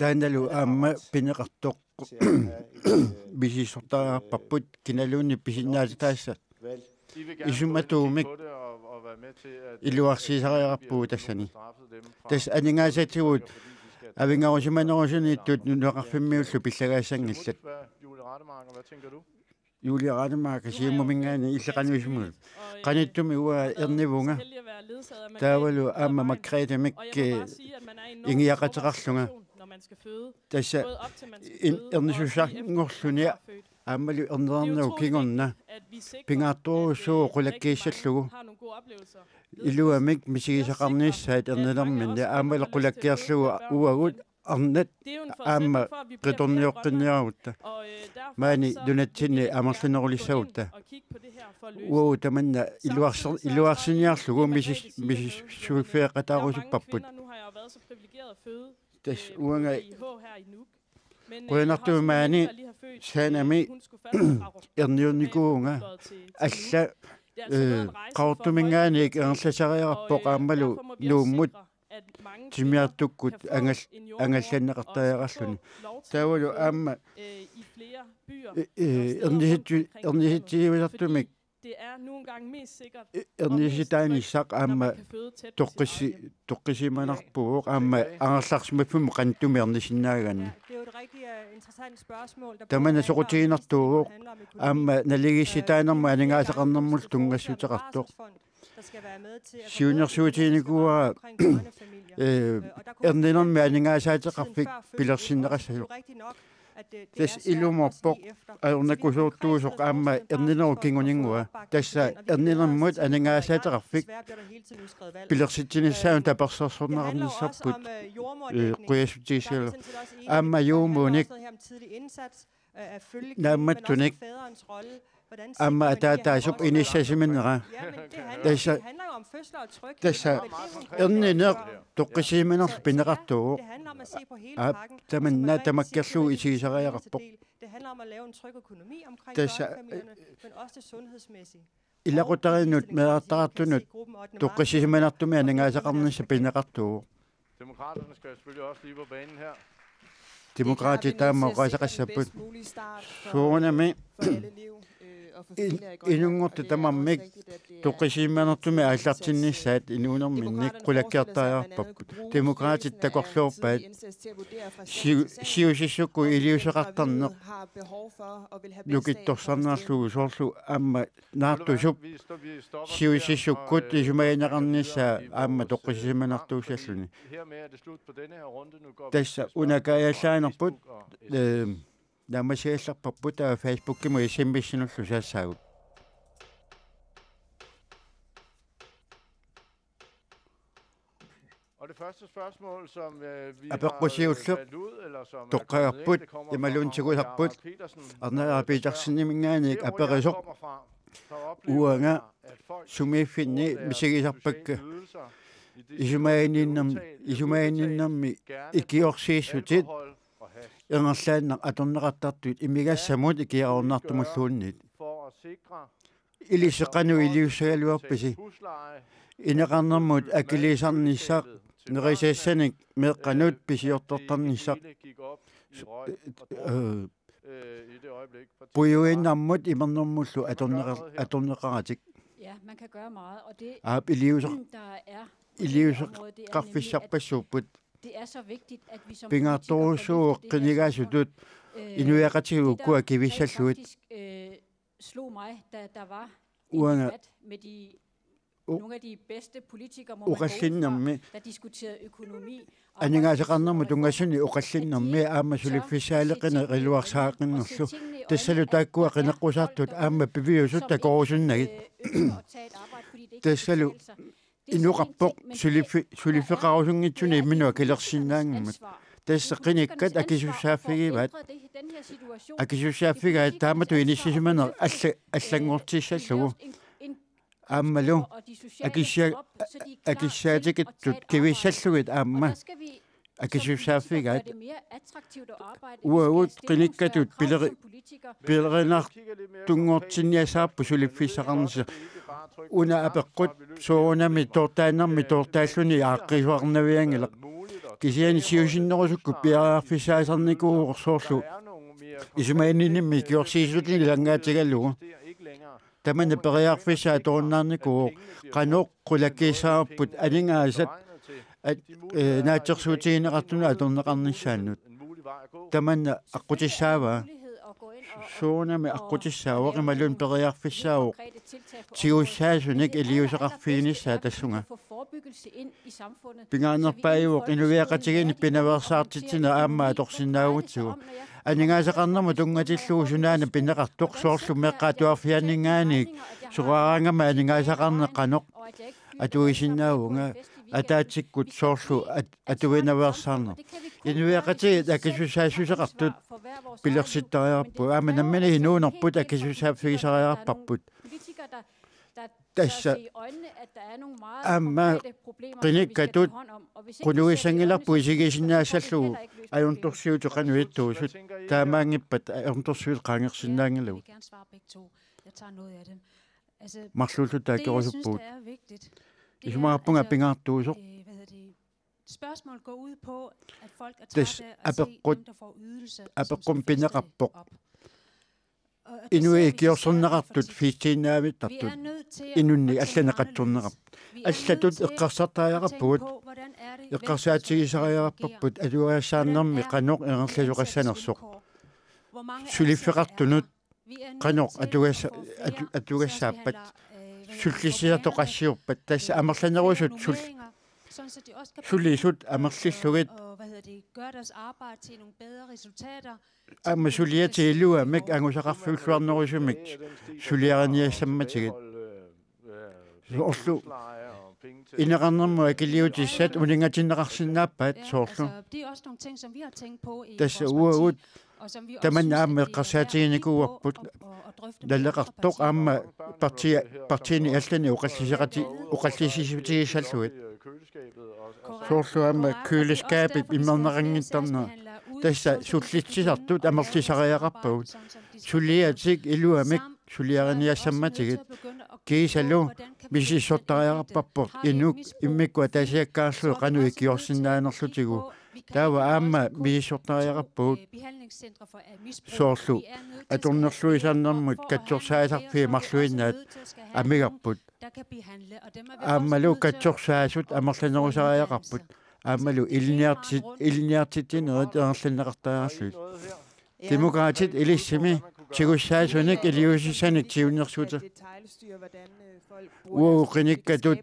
Taannalu aamma pineqartoq misissortariaqarparput, kinaluunniit pisinnaatitaassat. Isumatuumik iluarsiisariaqarpugut tassani. Tassa aningaasatigut avinngarusimanerusuniittut nunaqarfimmiullu pillagaassanngillat. Julie Rademacher Siumuminngaanniit, illit qanoq isumut? Qanittumi uanga ernivunga. Taavalu aamma Margrethemik, eh, ingiaqateqarlunga. Tassa in-, ernisussanngorluni aammalu erninernigut kingorna pingaartorujussuuvoq qulakkiissallugu. Iluamik misigisaqarnissaat erninerminni aammalu qulakkeerlugu uagut arnat aamma qitornioqqinniarutta. Maani nunatsinni amerlanerulissagutta. Uagut tamanna iluarser-, iluarsiniarlugu misis-, misissuiffigeqataarusupparput. Tassa uanga qujanartumik maani Sanami erniunnikuuvunga, alla, eh, Qaqortuminngaanniit ingerlasariaqarpoq aammalu Nuummut timmisartukkut angal-, angallanneqartariaqarluni. Taavalu aamma, eh, eh, ernisitti-, ernisitsivisartumik, eh, ernisitaanissaq aamma toqqissi-, toqqissisimanarpugut aamma angerlarsimaffimmut qanittumi ernisinnaaganni. Tamanna soqutiginartuuvoq, aamma naligiissitaanermut aningaasaqarnermullu tunngassuteqartoq. Siunnersuutiginikuuara, eh, erninermi aningaasaateqarfik pilersinneqassasoq. Tassa ilumoorpoq ajornakusoortuusoq aamma erninerup kinguninngua. Tassa erninermut aningaasaateqarfik pilersitsinissaanut tapersersorneqarnissarput, eh, qujassutissigalugu. Aamma juumuunik, naammattunik, Aamma ataataasup inissisimanera. Tassa, tassa ernineq toqqissisimanerlu pineqartuuvoq. Aap, tamanna tamakkerlugu isigisariaqarpoq. Tassa ilaqutariinnut meerartaqartunut toqqissisimanertumi aningaasaqarnissaq pineqartuuvoq. Demokraaterne skal selvfølgelig også lige på banen her. Demokraatit taama oqaaseqassapput. Soorunami in-, inunngortut tamarmik toqqissisimanertumi aallartinnissaat inuunerminnik qulakkeertariaqarparput. Demokraatit takorloorpaat siu-, siusissukkut iliuuseqartarneq nukittorsarnerlugu soorlu aamma naartusup siusissukkut isumagineqarnissaa aamma toqqissisimanartuussalluni. Tassa una kaajallaanerput, eh, naammassigallarparput taava Facebookimut S M S-inullu saassaagut. Og det første spørgsmål, som, øh, vi har, øh, Apeqqusiulleq valgt ud, eller som er kommet ind, toqqagarput, det kommer fra imaluunniit tigusarput, Arne Petersen. Arne Peterseniminngaanniit aperisoq. Uanga sumiiffinni misigisarpakka isumaginninnermi, isumaginninnermi ikiorsiissutit ingerlaannaq atorneqartartut imigassamut ikiaroornartumulluunniit. Ilissi qanoq iliussagaluarpisi? Ineqarnermut akiliisarnissaq, nerisassanik meeqqanut pisiortortarnissaq. Øh, pujuinnarmut imernermullu atorneqa-, atorneqaratik. Ja, man kan gøre meget, og det, Aap, iliuuseq-, der er på det her område, det er nemlig, at iliuuseqarfissarpassuupput. Det er så vigtigt, at vi som politikere får løftet det her. Pingaartorujussuuvoq qinigaasutut, øh, inuiaqatigiit ukkua kivissallugit. Faktisk, øh, slog mig, da der var en debat med de, u-, nogle af de bedste politikere, må man gå ud fra, oqallinnermi, der diskuterede økonomi, aningaasaqarnermut tunngasuni oqallinnermi aamma suliffissaaleqineq iluarsaaqqinnerlu. Tassalu taakkua qineqqusaartut aamma piviusut takorusunnagit. Tassalu inoqarpoq suliffi-, suliffeqarusunngitsuni imminut akilersinnaanngimmat. Tassa qinikkat akisussaaffigivaat. Akisussaaffigaat taamatut inissisimaneq alla-, allanngortissallugu. Aammalu akissia-, akissaatigittut kivissallugit aamma akisussaaffigaat. Uagut qinikkatut pileri-, pilerinartunngortinniassavarput suliffissaqarnissaq. Una apeqqut soorunami toortaannarmi toortaalluni aaqqiisoqarnavianngilaq. Kisianni siusinnerusukkut piareerfissaasarnikuuvoq soorlu isumaginninnermi ikiorsiissutinik ilanngaatigalugu. Tamanna periarfissaa atorunnarnikuuvoq, qanoq qulakkiissavarput aningaasat at-, eh, naatsorsuutigineqartunut atorneqarnissaannut. Tamanna aqqutissaavaa? Soorunami aqqutissaavoq imaluunniit periarfissaavoq tigussaasunik iliuuseqarfiginissaa tassunga. Pingaarnerpaajuvoq inuiaqatigiinni pinaveersaartitsineq aamma atorsinnaagutsigu. Aningaasaqarnermut tunngatillugu sunaana pineqartoq soorlu meeqqat atuarfianninngaanniit soraaraangama aningaasaqarneq qanoq atuisinnaavunga ataatsikkut soorlu at-, atuinaveersaarneq. Inuiaqatigiit akisussaassuseqartut pilersittariaqarput aamma nammineq inuunerput akisussaaffigisariaqarparput. Tassa aamma qinikkatut qunugissanngilarput isigisinnaassallugu ajornartorsiutit qanoq ittuusut, taamaanngippat ajornartorsiutit qaangersinnaanngilagut. Marluulluta taakkerusuppugut. Isumaqarpunga pingaartuusoq. Tassa apeqqut, apeqqummi pineqarpoq. Inuit ikiorserneqartut fiftiinnaavittartut inunnik allanik qatsorneqarput. Allatut eqqarsartariaqarpugut, eqqarsaatigisariaqarparput atugassaarnermi qanoq ingerlasoqassanersoq. Suliffeqartunut qanoq atugassa-, atu-, atugassaappat, sullissisartut qassiuppat, tassa amerlanerusut sul-, sulisut amerlillugit. Aamma suliatit iluamik angusaqarfiulluarnerusumik suliariniassammatigit. Soorlu ineqarnermut akiliutissat uninngatinneqarsinnaappaat soorlu. Tassa uagut tamanna aamma eqqarsaatiginikuuarput naleqartoq aamma parti-, partiini allani oqalliseqati-, oqallisissiutigissallugit. Soorlu aamma køleskaabip immerneqanngittarnera. Tassa sullitsisartut amerlisariaqarpagut. Suliatik iluamik suliariniassammatigit. Kiisalu misissortariaqarparput inuk immikkut ataasiakkaarlugit qanoq ikiorsinnaanerlutigu. Taava aamma misissortariaqarpagut soorlu atornerluisarnermut katsorsaasarfiit marluinnaat amigarput. Aammalu katsorsaasut amerlanerusariaqarput. Aammalu ilinniarti-, ilinniartitsinerit amerlanneqartariaqarlugit. Demokraatit ilissimi tigussaasunik iliuusissanik tigussaasunik. Uagut qinikkatut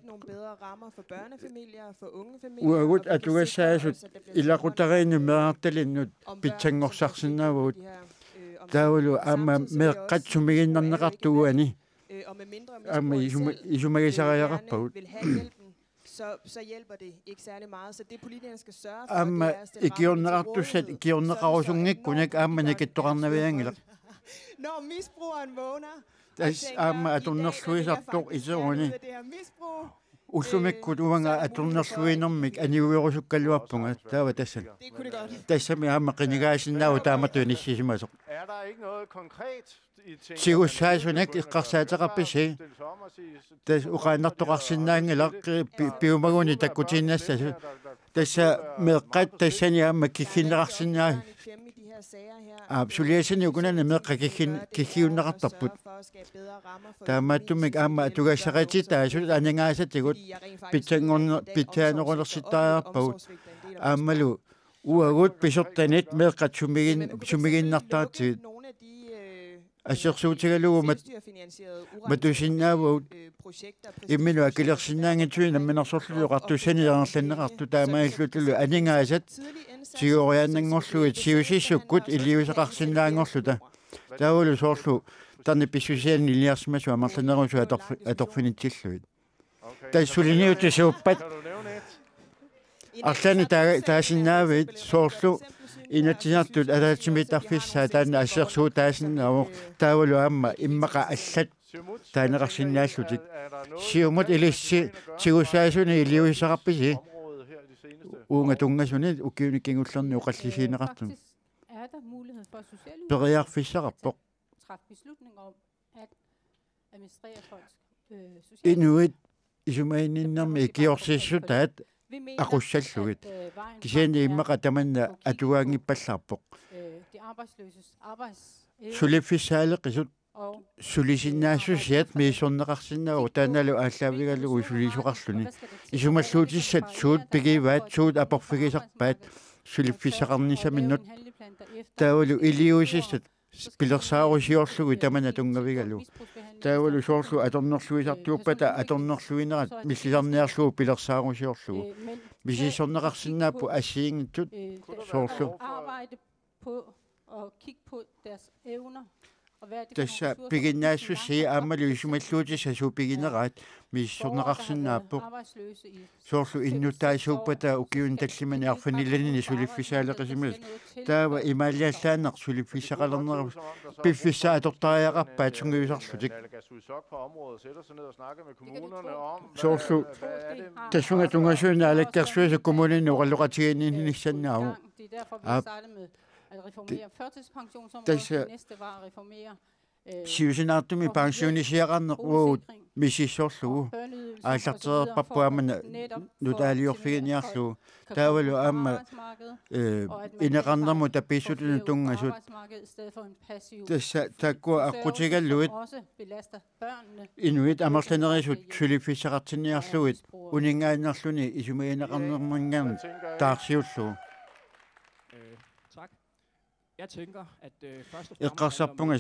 uagut atugassaasut ilaqutariinnut meerartalinnut pitsanngorsarsinnaavagut. Taavalu aamma meeqqat sumiginnarneqartut uani aamma isuma-, isumagisariaqarpagut. Så, så hjælper det ikke særlig meget. Så det politikerne skal sørge for, aamma det er, at der er ikiorneqartussat ikiorneqarusunngikkunik aamma nikittoqarnavianngilaq. Når misbrugeren vågner, tassa aamma atornerluisartoq iseruni. Ullumikkut uanga atornerluinermik aniuerusukkaluarpunga taava tassani. Tassami aamma qinigaasinnaavoq taamatut inissisimasoq. Tigussaasunik eqqarsaateqarpisi? Tassa oqaannartoqarsinnaanngilaq pi-, piumaguni takkutiinnassasut. Tassa meeqqat tassani aamma kigginneqarsinnaa-, aa, suliassani ukunani meeqqat kiggin-, kiggiunneqartarput. Taamaattumik aamma atugassaqartitaasut aningaasatigut pitsanngorne-, pitsaanerulersittariaqarpagut. Aammalu uagut pisortanit meeqqat sumigin-, sumiginnartaratsigit. Assersuutigalugu mat-, matusinnaavagut imminut akilersinnaanngitsut Namminersorlutik Oqartussanit ingerlanneqartut taamaalillutalu aningaasat tigoriaannanngorlugit siusissukkut iliuuseqarsinnaanngorluta. Taavalu soorlu tarnip pissusianiliarsimasut amerlanerusut atorf-, atorfinitsillugit. Tassa suliniutisuuppat arlaannik taa-, taasinnaavit soorlu Inatsisartut ataatsimiittarfissaat taanna assersuutaasinnaavoq taavalu aamma immaqa allat taaneqarsinnaallutik. Siumut ilissi tigussaasunik iliuuseqarpisi uunga tunngasuni ukiuni kingullerni oqallisigineqartuni. Periarfissaqarpoq. Inuit isumaginninnermi ikiorsiissutaat aqussallugit. Kisianni immaqa tamanna atugaanngippallaarpoq. Suliffissaaleqisut sulisinnaassusiat misissorneqarsinnaavoq taannalu aallaavigalugu sulisoqarluni. Isumalluutissat suut pigivaat, suut aporfigisarpaat suliffissaqarnissaminnut. Taavalu iliuusissat pilersaarusiorlugit tamanna tunngavigalugu. Taavalu soorlu atornerluisartuuppata atornerluinerat millisarniarlugu pilersaarusiorlugu. Misissorneqarsinnaapput assigiinngitsut soorlu. Tassa piginnaassusia aammalu isumalluutissat suut pigineraat misissorneqarsinnaavoq. Soorlu innuttaasuuppata ukiuni tallimani arfinilinni suliffissaaleqisimasut. Taava imaaliallaannaq suliffissaqalernerup piffissaq atortariaqarpaat sungiusarlutik. Soorlu tassunga tunngasunik Naalakkersuisut kommuninut oqaloqatigiinnissannaavoq. Aap. Tassa siusinaartumik pensionisiaqarneq uagut misissorlugu aallartereerparput aamma nutaaliorfiginiarlugu. Taavalu aamma ineqarnermut tapiissutinut tunngasut. Tassa taakkua aqqutigalugit inuit amerlanerisut suliffissaqartinniarlugit uninngaannarluni isumagineqarnerminngaanniit taarsiullugu. Eqqarsarpunga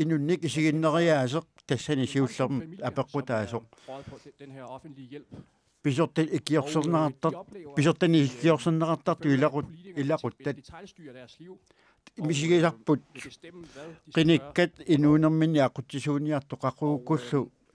inunnik isiginneriaaseq tassani siullermik apeqqutaasoq. Pisortat ikiorserneqartar-, pisortanik ikiorserneqartartut ilaqut-, ilaquttat. Misigisarput qinikkat inuunerminni aqutsisuuniartut qaqugukkullu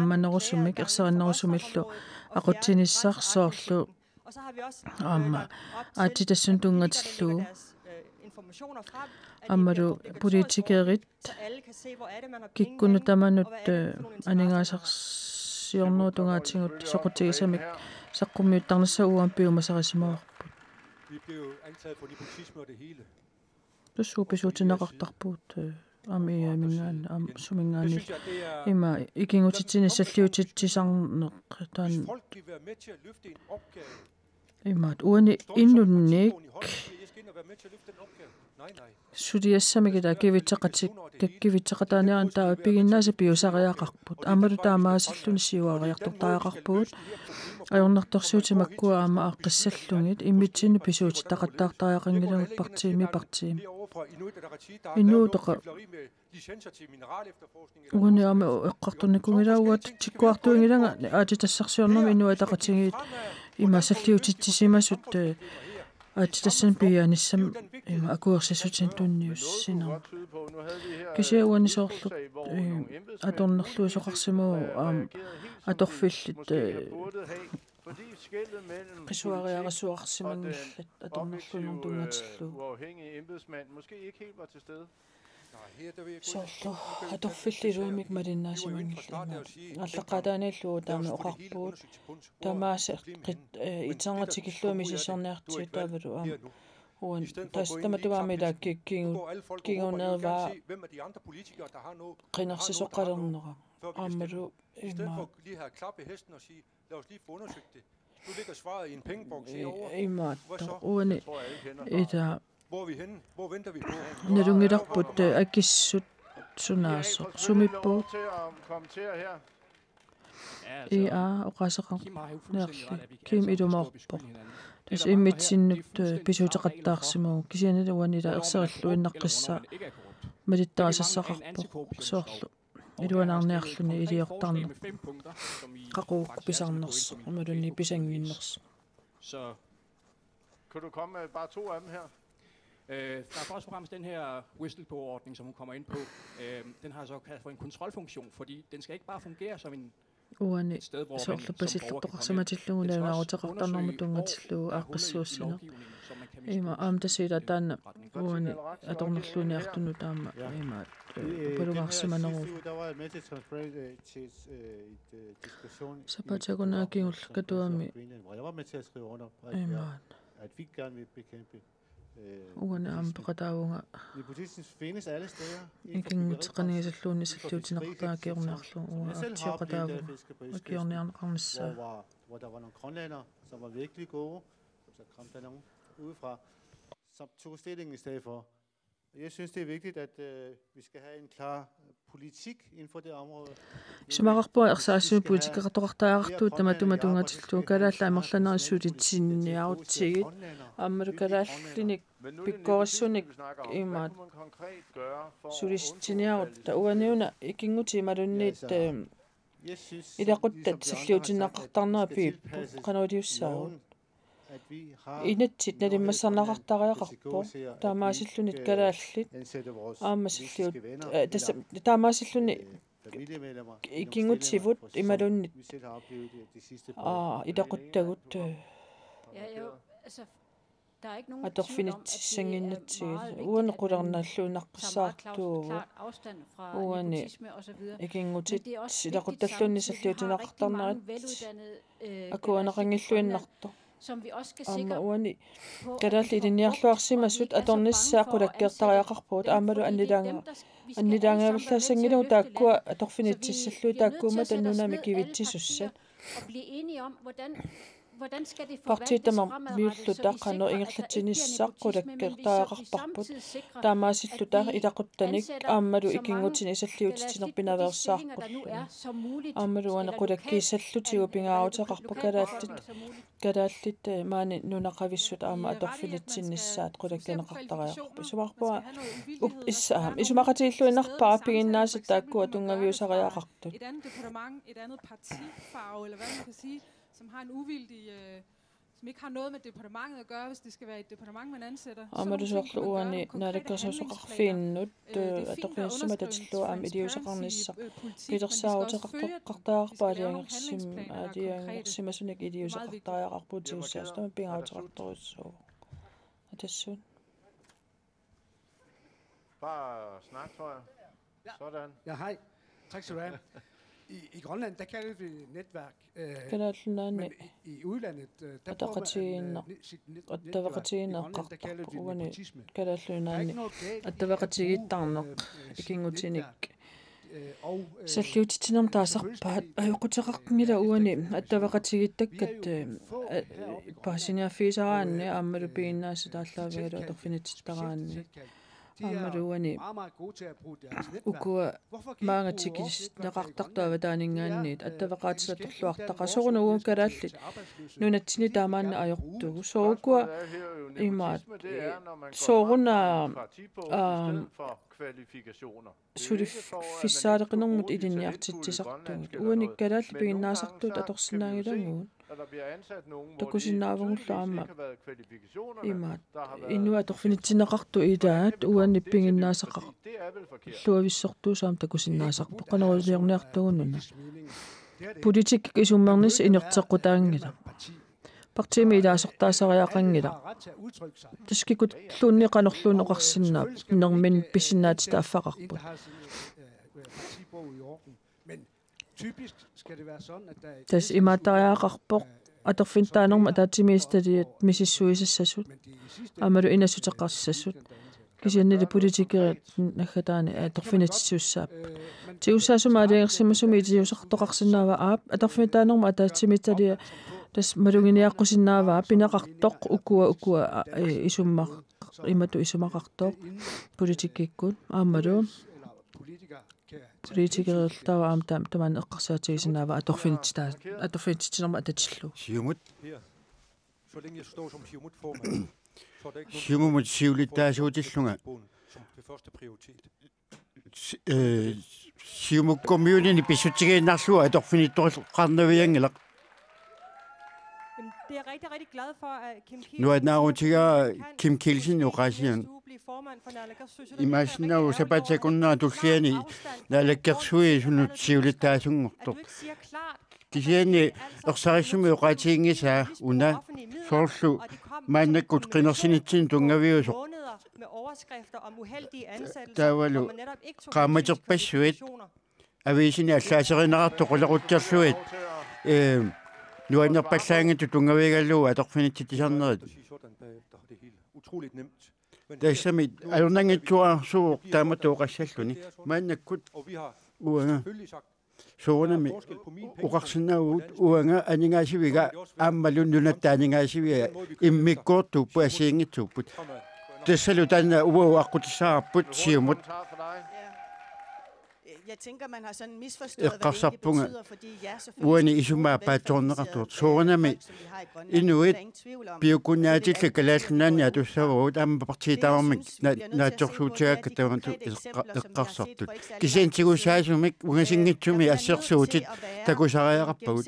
ammanerusumik ersarinnerusumillu aqutsinissaq soorlu aamma aatsitassut tunngatillugu. Aammalu politikerit kikkunnut tamanut, øh, aningaasarsiornerup tungaatigut soqutigisamik saqqummiuttarnissaat uanga piumasarisimavarput. Vi blev anklaget for nepotisme og det hele. Tassa uanga pisuutinneqartarpugut, øh, aamma I A-minngaanniit, aamma suminngaanniillu. Ima ikigutitsinissaq salliutitsisarneq taanna. Folk vil være med til at løfte en opgave. Imaat uani inunnik suliassamik ila kivitseqatik-, kivitseqataaniarneq taava piginnaasa piusariaqarput. Aammalu taamaasilluni siuariartortariaqarpugut. Ajornartorsiutit makkua aamma aaqqissallugit immitsinnut pisuutitaqattaartariaqanngilagut partiimi partiimi. Inuutoqa uani aamma eqqartornikuunngilara uanga tikkuartuinngilanga aatsitassarsiornermi Inuit Ataqatigiit ima salliutitsisimasut, eh, aatsitassani piiaanissamut ima akuersissutinik tunniussinermut. Kisianni uani soorlu, eh, atornerluisoqarsimavoq aamma atorfillit, eh, qisuariarasuarsimanngillat atornerluinermut tunngatillugu. Soorlu atorfillit iluamik malinnaasimanngillat. Aallaqqaataaniillu taama oqarpugut. Tamaasa qit-, eh, iterngaatikillugit misissorniartigu taavalu aamma. Uani tassa tamatuma aamma ilaa ki-, kingu-, kingunervaa qinersisoqalernera. Aammalu ima Imaattoq uani ila nalunngilarput, eh, akissut sunaasoq sumiippoq. Ia oqaaseqarniarli Kim ilumoorpoq. Tassa immitsinnut, eh, pisuuteqattaarsimavoq kisianni uani ila erserilluinnaqqissaaq malittarisassaqarpoq soorlu iluanaarniarluni iliortarneq. Qaqugu pisarnersoq, imaluunniit pisannginnersoq. Så kunne du komme med bare to af dem her? Øh, der er først og fremmest den her whistleblower-ordning, som hun kommer ind på. Øh, den har så kaldt for en kontrolfunktion, fordi den skal ikke bare fungere som en Uani soorlu pasillertoqarsimatillugu nalunaaruteqartarnermut tunngatillugu aaqqissuussineq. Ima aamma tassa ila taanna uani atornerluiniartunut aamma ima, øh, oqalugaarsimaneruvoq. Sapaatip akunnerani kingulleq Katuami ima uani aamma peqataavunga ikinnguteqanigisalluunniit salliutineqartariaqarlugu uanga aatsitassaqataavunga akiorniarneqarnissaa. Hvor der var nogle grønlændere, som var virkelig gode, som så kom der nogen udefra, som tog stillingen i stedet for. Jeg synes, det er vigtigt, at, øh, vi skal have en klar politik inden for det område. Isumaqarpunga ersarissumik politikeqartoqartariaqartugut tamatuma tunngatillugu kalaallit amerlanerit sulitsinniarutsigit aammalu kalaallinik pikkorissunik imaattoq sulitsinniarutta. Uaniuna ikinngutit imaluunniit, øh, ilaquttat salliutinneqartarnerat piippoq, qanoq iliussaagut? Inatsit nalimmassarneqartariaqarpoq, taamaasilluni kalaallit aamma salliut-, øh, tassa taamaasilluni ikinngutivut imaluunniit, aa, ilaquttagut, øh, atorfinitsissannginnatsigit. Uani qularnalluinnaqqissaartuuvoq. Uani ikinngutit ilaquttalluunniit salliutinneqartarnerat akuerineqanngilluinnartoq. Aamma uani kalaallit ilinniarluarsimasut atornissaat qulakkeertariaqarpugut aammalu annilaanga-, annilaangavallaassanngilagut taakkua atorfinitsissallugit taakkuummata nunami kivitsisussat. Partiit tamarmiulluta qanoq ingerlatsinissaq qulakkeertariaqarparput, taamaasilluta ilaquttanik aammalu ikinngutinik salliutitsineq pinaveersaarpullu. Aammalu uani qulakkiissallutigu pingaaruteqarpoq kalaallit, kalaallit, øh, maani nunaqavissut aamma atorfinitsinnissaat qulakkeerneqartariaqarput. Isumaqarpunga up-, issa-, isumaqatigilluinnarpara piginnaasat taakkua tunngaviusariaqartut. Et andet departement, et andet partifarve, eller hvad man kan sige, som har en uvildig, øh, som ikke har noget med departementet at gøre, hvis det skal være et departement, man ansætter. Sådan nogle ting kan man gøre nogle konkrete handlingsplaner. Aammalu soorlu uani naalakkersuisoqarfinnut, øh, det er fint at underskrive en, en transparency, øh, politik, men vi skal også følge den. Vi skal lave nogle handlingsplaner, der er konkrete. Det er meget vigtigt. Iliuuseqarnissaa pilersaaruteqartoqartarpaa iliuuseqartarneq pilersaaruteqartarpaa iliuuseqartarujussuuvoq. Atassuut. Bare snak, tror jeg. Ja. Sådan. Ja, hej. Tak skal du have. I, i Grønland, der kalder vi det netværk. Øh, Kalaallit Nunaanni men i, i udlandet, øh, der bruger man, øh, attaveqatigiinneq-, ne-, sit net-, netværk. I Grønland, der kalder vi det nepotisme. Uani Kalaallit Nunaanni attaveqatigiittarneq ikinngutinik salliutitsinermut taasarpaat ajoquteqanngilaq uani attaveqatigiittakkat, øh, paasiniaaffigisaraanni aammalu piginnaasat aallaavigalugu atorfinitsittaraanni. Aammalu uani ukua maanga tikisinneqartartut avataaninngaanniit attaveqaatit atorluartaqaat, sooruna uagut kalaallit nunatsinni taamaanna ajortugut. Soorlu ukua imaat, eh, sooruna, aam, suliffissaaleqinermut ilinniartitsisartugut. Uani kalaallit piginnaasartuut atorsinnaanngilagut. Takusinnaavagullu aamma imaat, inuit atorfinitsinneqartut ilaat uani piginnaasaqarluavissortuusut aamma takusinnaasarput, qanoq iliorniartugut una. Politikkikkut isummernissaq inerteqqutaanngilaq. Partiimi ilaasortaasariaqanngilaq. Tassa kikkulluunniit qanorluunniit oqarsinnaapput, nermini pisinnaatitaaffeqarput. Tassa imaattariaqarpoq atorfinittaanermut ataatsimiititaliat misissuisassasut aammalu inassuteqassasut, kisiannili politikerit naggataani atorfinitsitsisussaapput. Tigussaasumik aalajangersimasumik iliuuseqartoqarsinnaavaa, aap, atorfinittaanermut ataatsimiititaliat tassa maluginiaqqusinnaavaa, pineqartoq ukua, ukua, a, e, isummaq-, imatut isumaqartoq politikkikkut aammalu politikeriltaava aamma tam-, tamanna eqqarsaatigisinnaavaa atorfinitsitaa-, atorfinitsitsinermut atatillugu. Siumut. Her, så længe jeg står som Siumut-formand, så er der ikke nogen Siumumut siulittaasuutillunga. Som det første prioritet. S-, øh, Siumukkormiunini pissutigiinnarlugu atorfinittoqarnavianngilaq. Jamen, det er jeg rigtig, rigtig glad for, at Kim Kielsen Nuannaarutigaa Kim Kielsen oqaasian. Imaassinnaavugut sapaatip akunnerata tulliani naalakkersuisunut siulittaasunngortoq. Kisianni ersarissumik oqaatiginngisaa una soorlu maannakkut qinersinitsinni tunngaviusoq. Taavalu qaammaterpassuit aviisini allaaserineqartut qulequtserlugit, eh, nuannerpallaanngitsut tunngavigalugu atorfinitsitsisarnerit. Tassami ajornanngitsuararsuuvoq taamatut oqassalluni. Maannakkut uanga soorunami oqarsinnaavugut, uanga aningaasiviga aammalu nunatta aningaasiviga immikkoortuupput, assigiinngitsuupput. Tassalu taanna uagut aqqutissaqarput Siumut. Jeg tænker, man har sådan misforstået, hvad det egentlig betyder, fordi ja, selvfølgelig skal vi bruge velfærdsministeriet, øh, som vi har i Grønland. Det er der ingen tvivl om. Uani isumaa paatorneqartoq, soorunami inuit piukkunnaatillugit kalaallit nunaanni atussavugut, aamma partiit tamarmik na-, naatsorsuutigaakka taamatut eqqa-, eqqarsartut. Kisianni tigussaasumik ungasinngitsumi assersuutit takusariaqarpagut.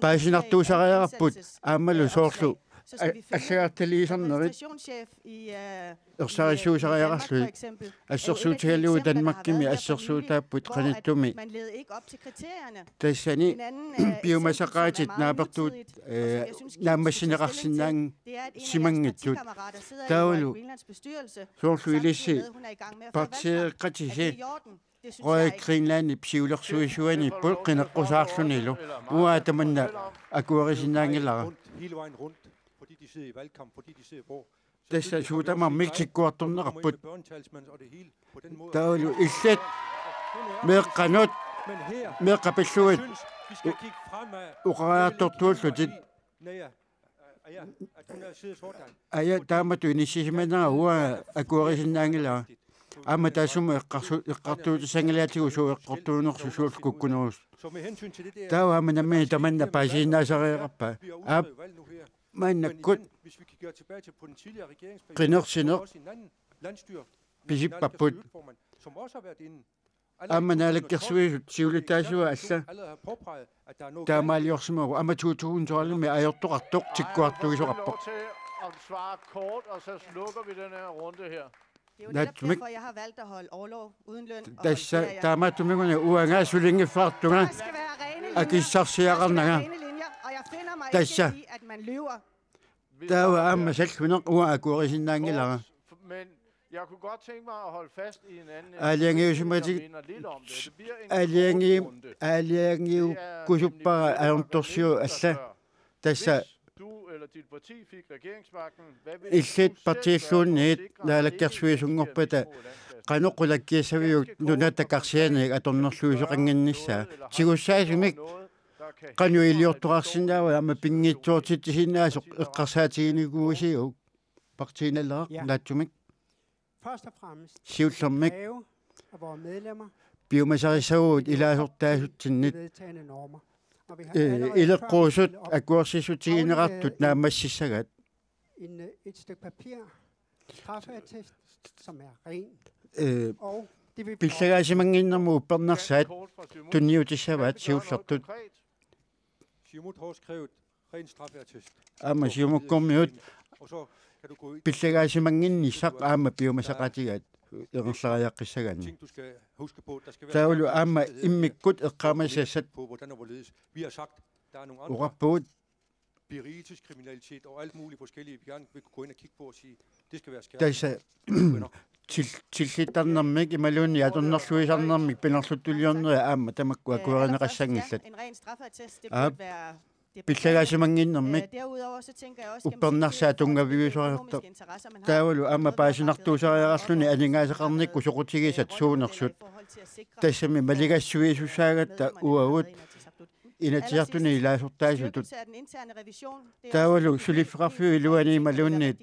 Paasinartuusariaqarput aammalu soorlu a-, allagartaliisarnerit ersarissartariaqarlugit. Assersuutigalugu Danmarkimi assersuutaapput qanittumi. Tassani piumasaqaatit naapertuut, eh, naammassineqarsinnaanngitsigut. Taavalu soorlu ilissi partiieqqatisi Royal Greenlandip siulersuisuaniipput qineqqusaarlunilu. Uanga tamanna akuerisinnaanngilara. Hele vejen rundt, fordi de sidder i valgkamp, fordi de sidder hvor. Tassa suut tamarmik tikkuartorneqarput. Taavalu illit meeqqanut, meeqqat pillugit oqariartortuullutit. Aja, taamatut inissisimanera uanga akuerisinnaanngilara. Aamma taassuma eqqarsu-, eqqartuutissanngilaatigut suut eqqortuunersut suullu kukkunerusut. Taava aamma nammineq tamanna paasisinnaasariaqarpa. Aap, maannakkut qinersineq pisippapput. Aamma naalakkersuisut siulittaasuat alla taamaaliorsimavoq, aamma to tusind tolvimi ajortoqartoq tikkuartuisoqarpoq. Det er jo netop derfor, jeg har valgt at holde orlov uden løn. Tassa taamaattumik una uanga sulinngiffigaartunga akissarsiaqarnanga. Tassa. Taava aamma salluneq uanga akuerisinnaanngilara. Aalajangiusimatik, aalajangiu-, aalajangiukkusuppara ajornartorsiut alla. Tassa illit partiilluunniit naalakkersuisunngorpata qanoq qulakkiissaviuk nunatta karsianiit atornerluisoqannginnissaa? Tigussaasumik qanoq iliortoqarsinnaava aamma pinngitsoortitsisinnaasoq eqqarsaatiginikuuisiuk? Partiinnaleq naatsumik. Siullermik piumasarissagutsigu ilaasortaasutsinnit, eh, ileqquusut akuersissutigineqartut naammassissagaat. Eh, pillagaasimannginnermut uppernarsaat tunniutissavaat siullertut. Aamma Siumukkormiut pillagaasimannginnissaq aamma piumasaqaatigaat ingerlariaqqissagaanni. Taavalu aamma immikkut eqqaamasassat oqarpugut berigelseskriminalitet og alt muligt forskellige, vi gerne vil kunne gå ind og kigge på og sige, det skal være skærpet. Tassa til-, tillittarnermik imaluunniit atornerluisarnermik pinerluttuliornerit aamma tamakku akuerineqassanngillat. Aap, pillagaasimannginnermik uppernarsaat tunngaviusoqartoq. Taavalu aamma paasinartuusariaqarluni aningaasaqarnikkut soqutigisat suunersut. Tassami maligassuisussaagatta uagut Inatsisartuni ilaasortaasutut. Taavalu suliffeqarfiup iluani imaluunniit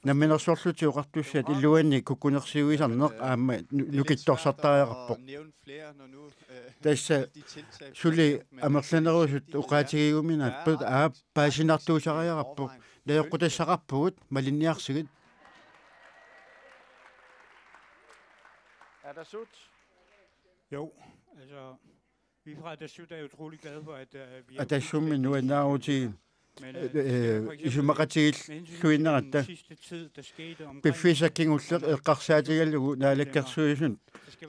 Namminersorlutik Oqartussat iluani kukkunersiuisarneq aamma nu-, nukittorsartariaqarpoq. Tassa suli amerlanerusut oqaatigiguminaapput, aap, paasinartuusariaqarpoq. Najoqqutassaqarpugut, malinniarsigit. Jo, altså, vi fra Atassut er utrolig glade for, at øh, vi har Atassummi nuannaarutigi, men, øh, eh, for eksempel med hensyn til den isumaqatigiilluinnaratta. Sidste tid, der skete omkring Piffissaq kingulleq eqqarsaatigalugu naalakkersuisut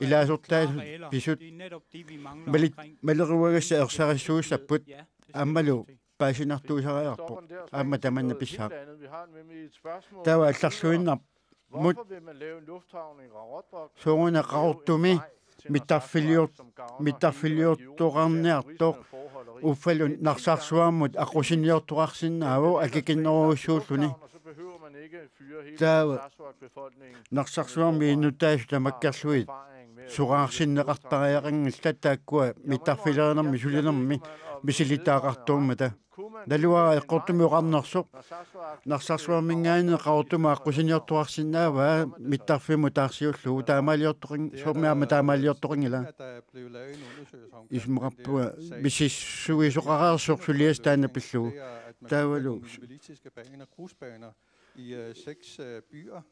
ilaasortaasut pisut mali-, maleruagassat ersarissuussapput aammalu paasinartuusariaqarpoq. Aamma tamanna pissaaq. Taava allarluinnarmut sooruna Qaqortumi mittarfilior-, mittarfiliortoqarniartoq uffalu Narsarsuarmut aqqusiniortoqarsinnaavoq akikinnerujussuulluni. Taava Narsarsuarmi innuttaasut tamakkerlugit soraarsinneqartariaqanngillat taakkua mittarfilerinermi sulinermi misilittagaqartuummata. Naluara eqqortumik oqarnersoq Narsarsuarminngaanniit Qaqortumut aqqusiniortoqarsinnaavaa mittarfimmut taarsiullugu taamaaliortoqan-, soormi aamma taamaaliortoqanngilaq. Isumaqarpunga misissuisoqareersoq suliassaq taanna pillugu. Taavalu i øh, seks øh, byer.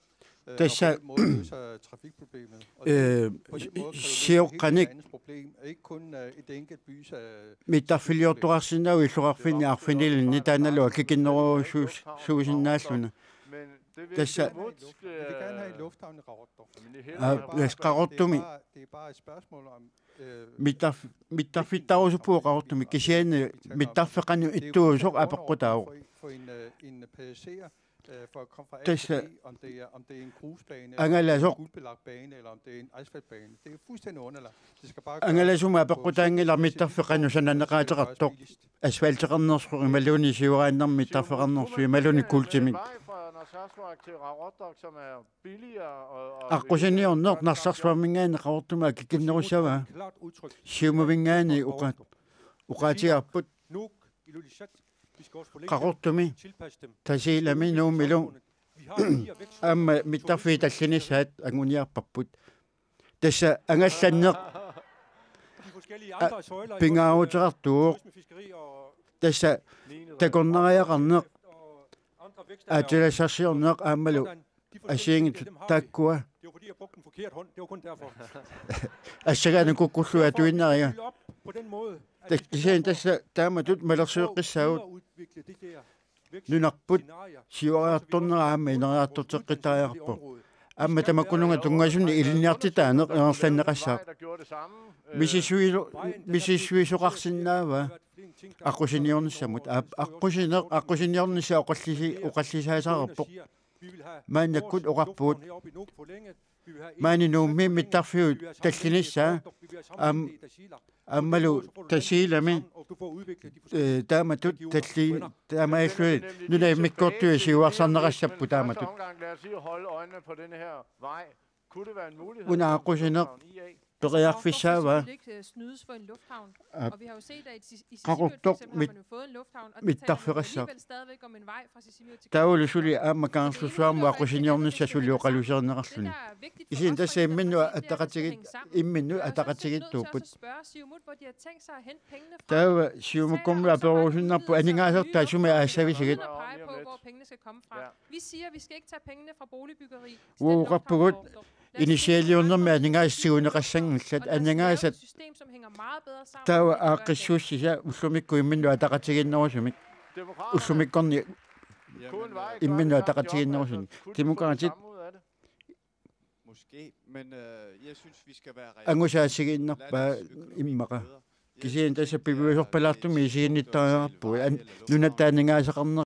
Øh, Tassa, og på den måde løser trafikproblemet. Og eh, på den måde kan du løse et sioqqanik andet problem. Ikke kun øh, et enkelt bys øh, mittarfiliortoqarsinnaavoq illoqarfinni arfinilinni taannalu akikinnerujussuusinnaalluni. Men det vil Tassa Vi vil gerne have en lufthavn i Qaqortoq. Men det er heller Aa, ikke bare et yes, spørgsmål. Det er Qaqortumi. bare, det er bare et spørgsmål om øh, Mittarf-, mittarfittaarusuppugut Qaqortumi kisianni mittarfik qanoq ittuusoq apeqqutaavoq. For en, øh, en passager, øh, for at komme fra A Tassa til B, om det er, om det er en grusbane, eller angalasoq en guldbelagt bane, eller om det er en asfaltbane. Det er fuldstændig underlagt. Det skal bare Angalasumut apeqqutaanngilaq mittarfik qanoq sananeqaateqartoq. Asfalteqarnersoq imaluunniit siuariinnermi mittarfeqarnersoq imaluunniit kuultimik. Aqqusiniorneq Narsarsuarminngaanniit Qaqortumut akikinnerussavaa. Siumuminngaanniit oqa-, oqaatigaarput Qaqortumi, Tasiilami, Nuummilu aamma mittarfiit tallinissaat anguniarparput. Tassa angallanneq pingaaruteqartuuvoq. Tassa takornariaqarneq, aatsitassarsiorneq aammalu assigiinngitsut taakkua. Assagaanni kukkullugu atuinnariga. Tassa kisianni tassa taamatut malersueqqissaagut. Nunarput siuariartornera aamma ineriartorteqqittariaqarpoq. Aamma tamakkununnga tunngasunik ilinniartitaaneq ingerlanneqassaaq. Misissuiso-, misissuisoqarsinnaavaa aqqusiniornissamut. Aap, aqqusineq, aqqusiniornissaq oqallisi-, oqallisaasareerpoq. Maannakkut oqarpugut. Maani Nuummi mittarfiup tallinissaa. Aam-, aammalu Tasiilami, eh, taamatut talli-, taamaalilluni nunap immikkoortuata siuarsarneqassapput taamatut. Una aqqusineq periarfissaavaa. Qaqortoq mit- mittarfeqassaaq. Taavalu suli aamma Kangerlussuarmut aqusiniornissaq suli oqaluuserineqarluni. Isin tassa imminnut ataqatigit- imminnut ataqatigiittuupput. Taava Siumukkormiut aperuusunnarput aningaasartai sumi aassavisigit. Uoqarpugut initialiornermi aningaasat tiguneqassanngillat aningaasat taava aaqqissuussisa ullumikkut imminnut ataqatigiinnerusumik. Ullumikkorni imminnut ataqatigiinnerusumik. Demokraatit angusaasigiinnarpaa immaqa. Kisianni tassa piviusorpalaartumik isiginnittariaqarpugut. Nunatta aningaasaqarneq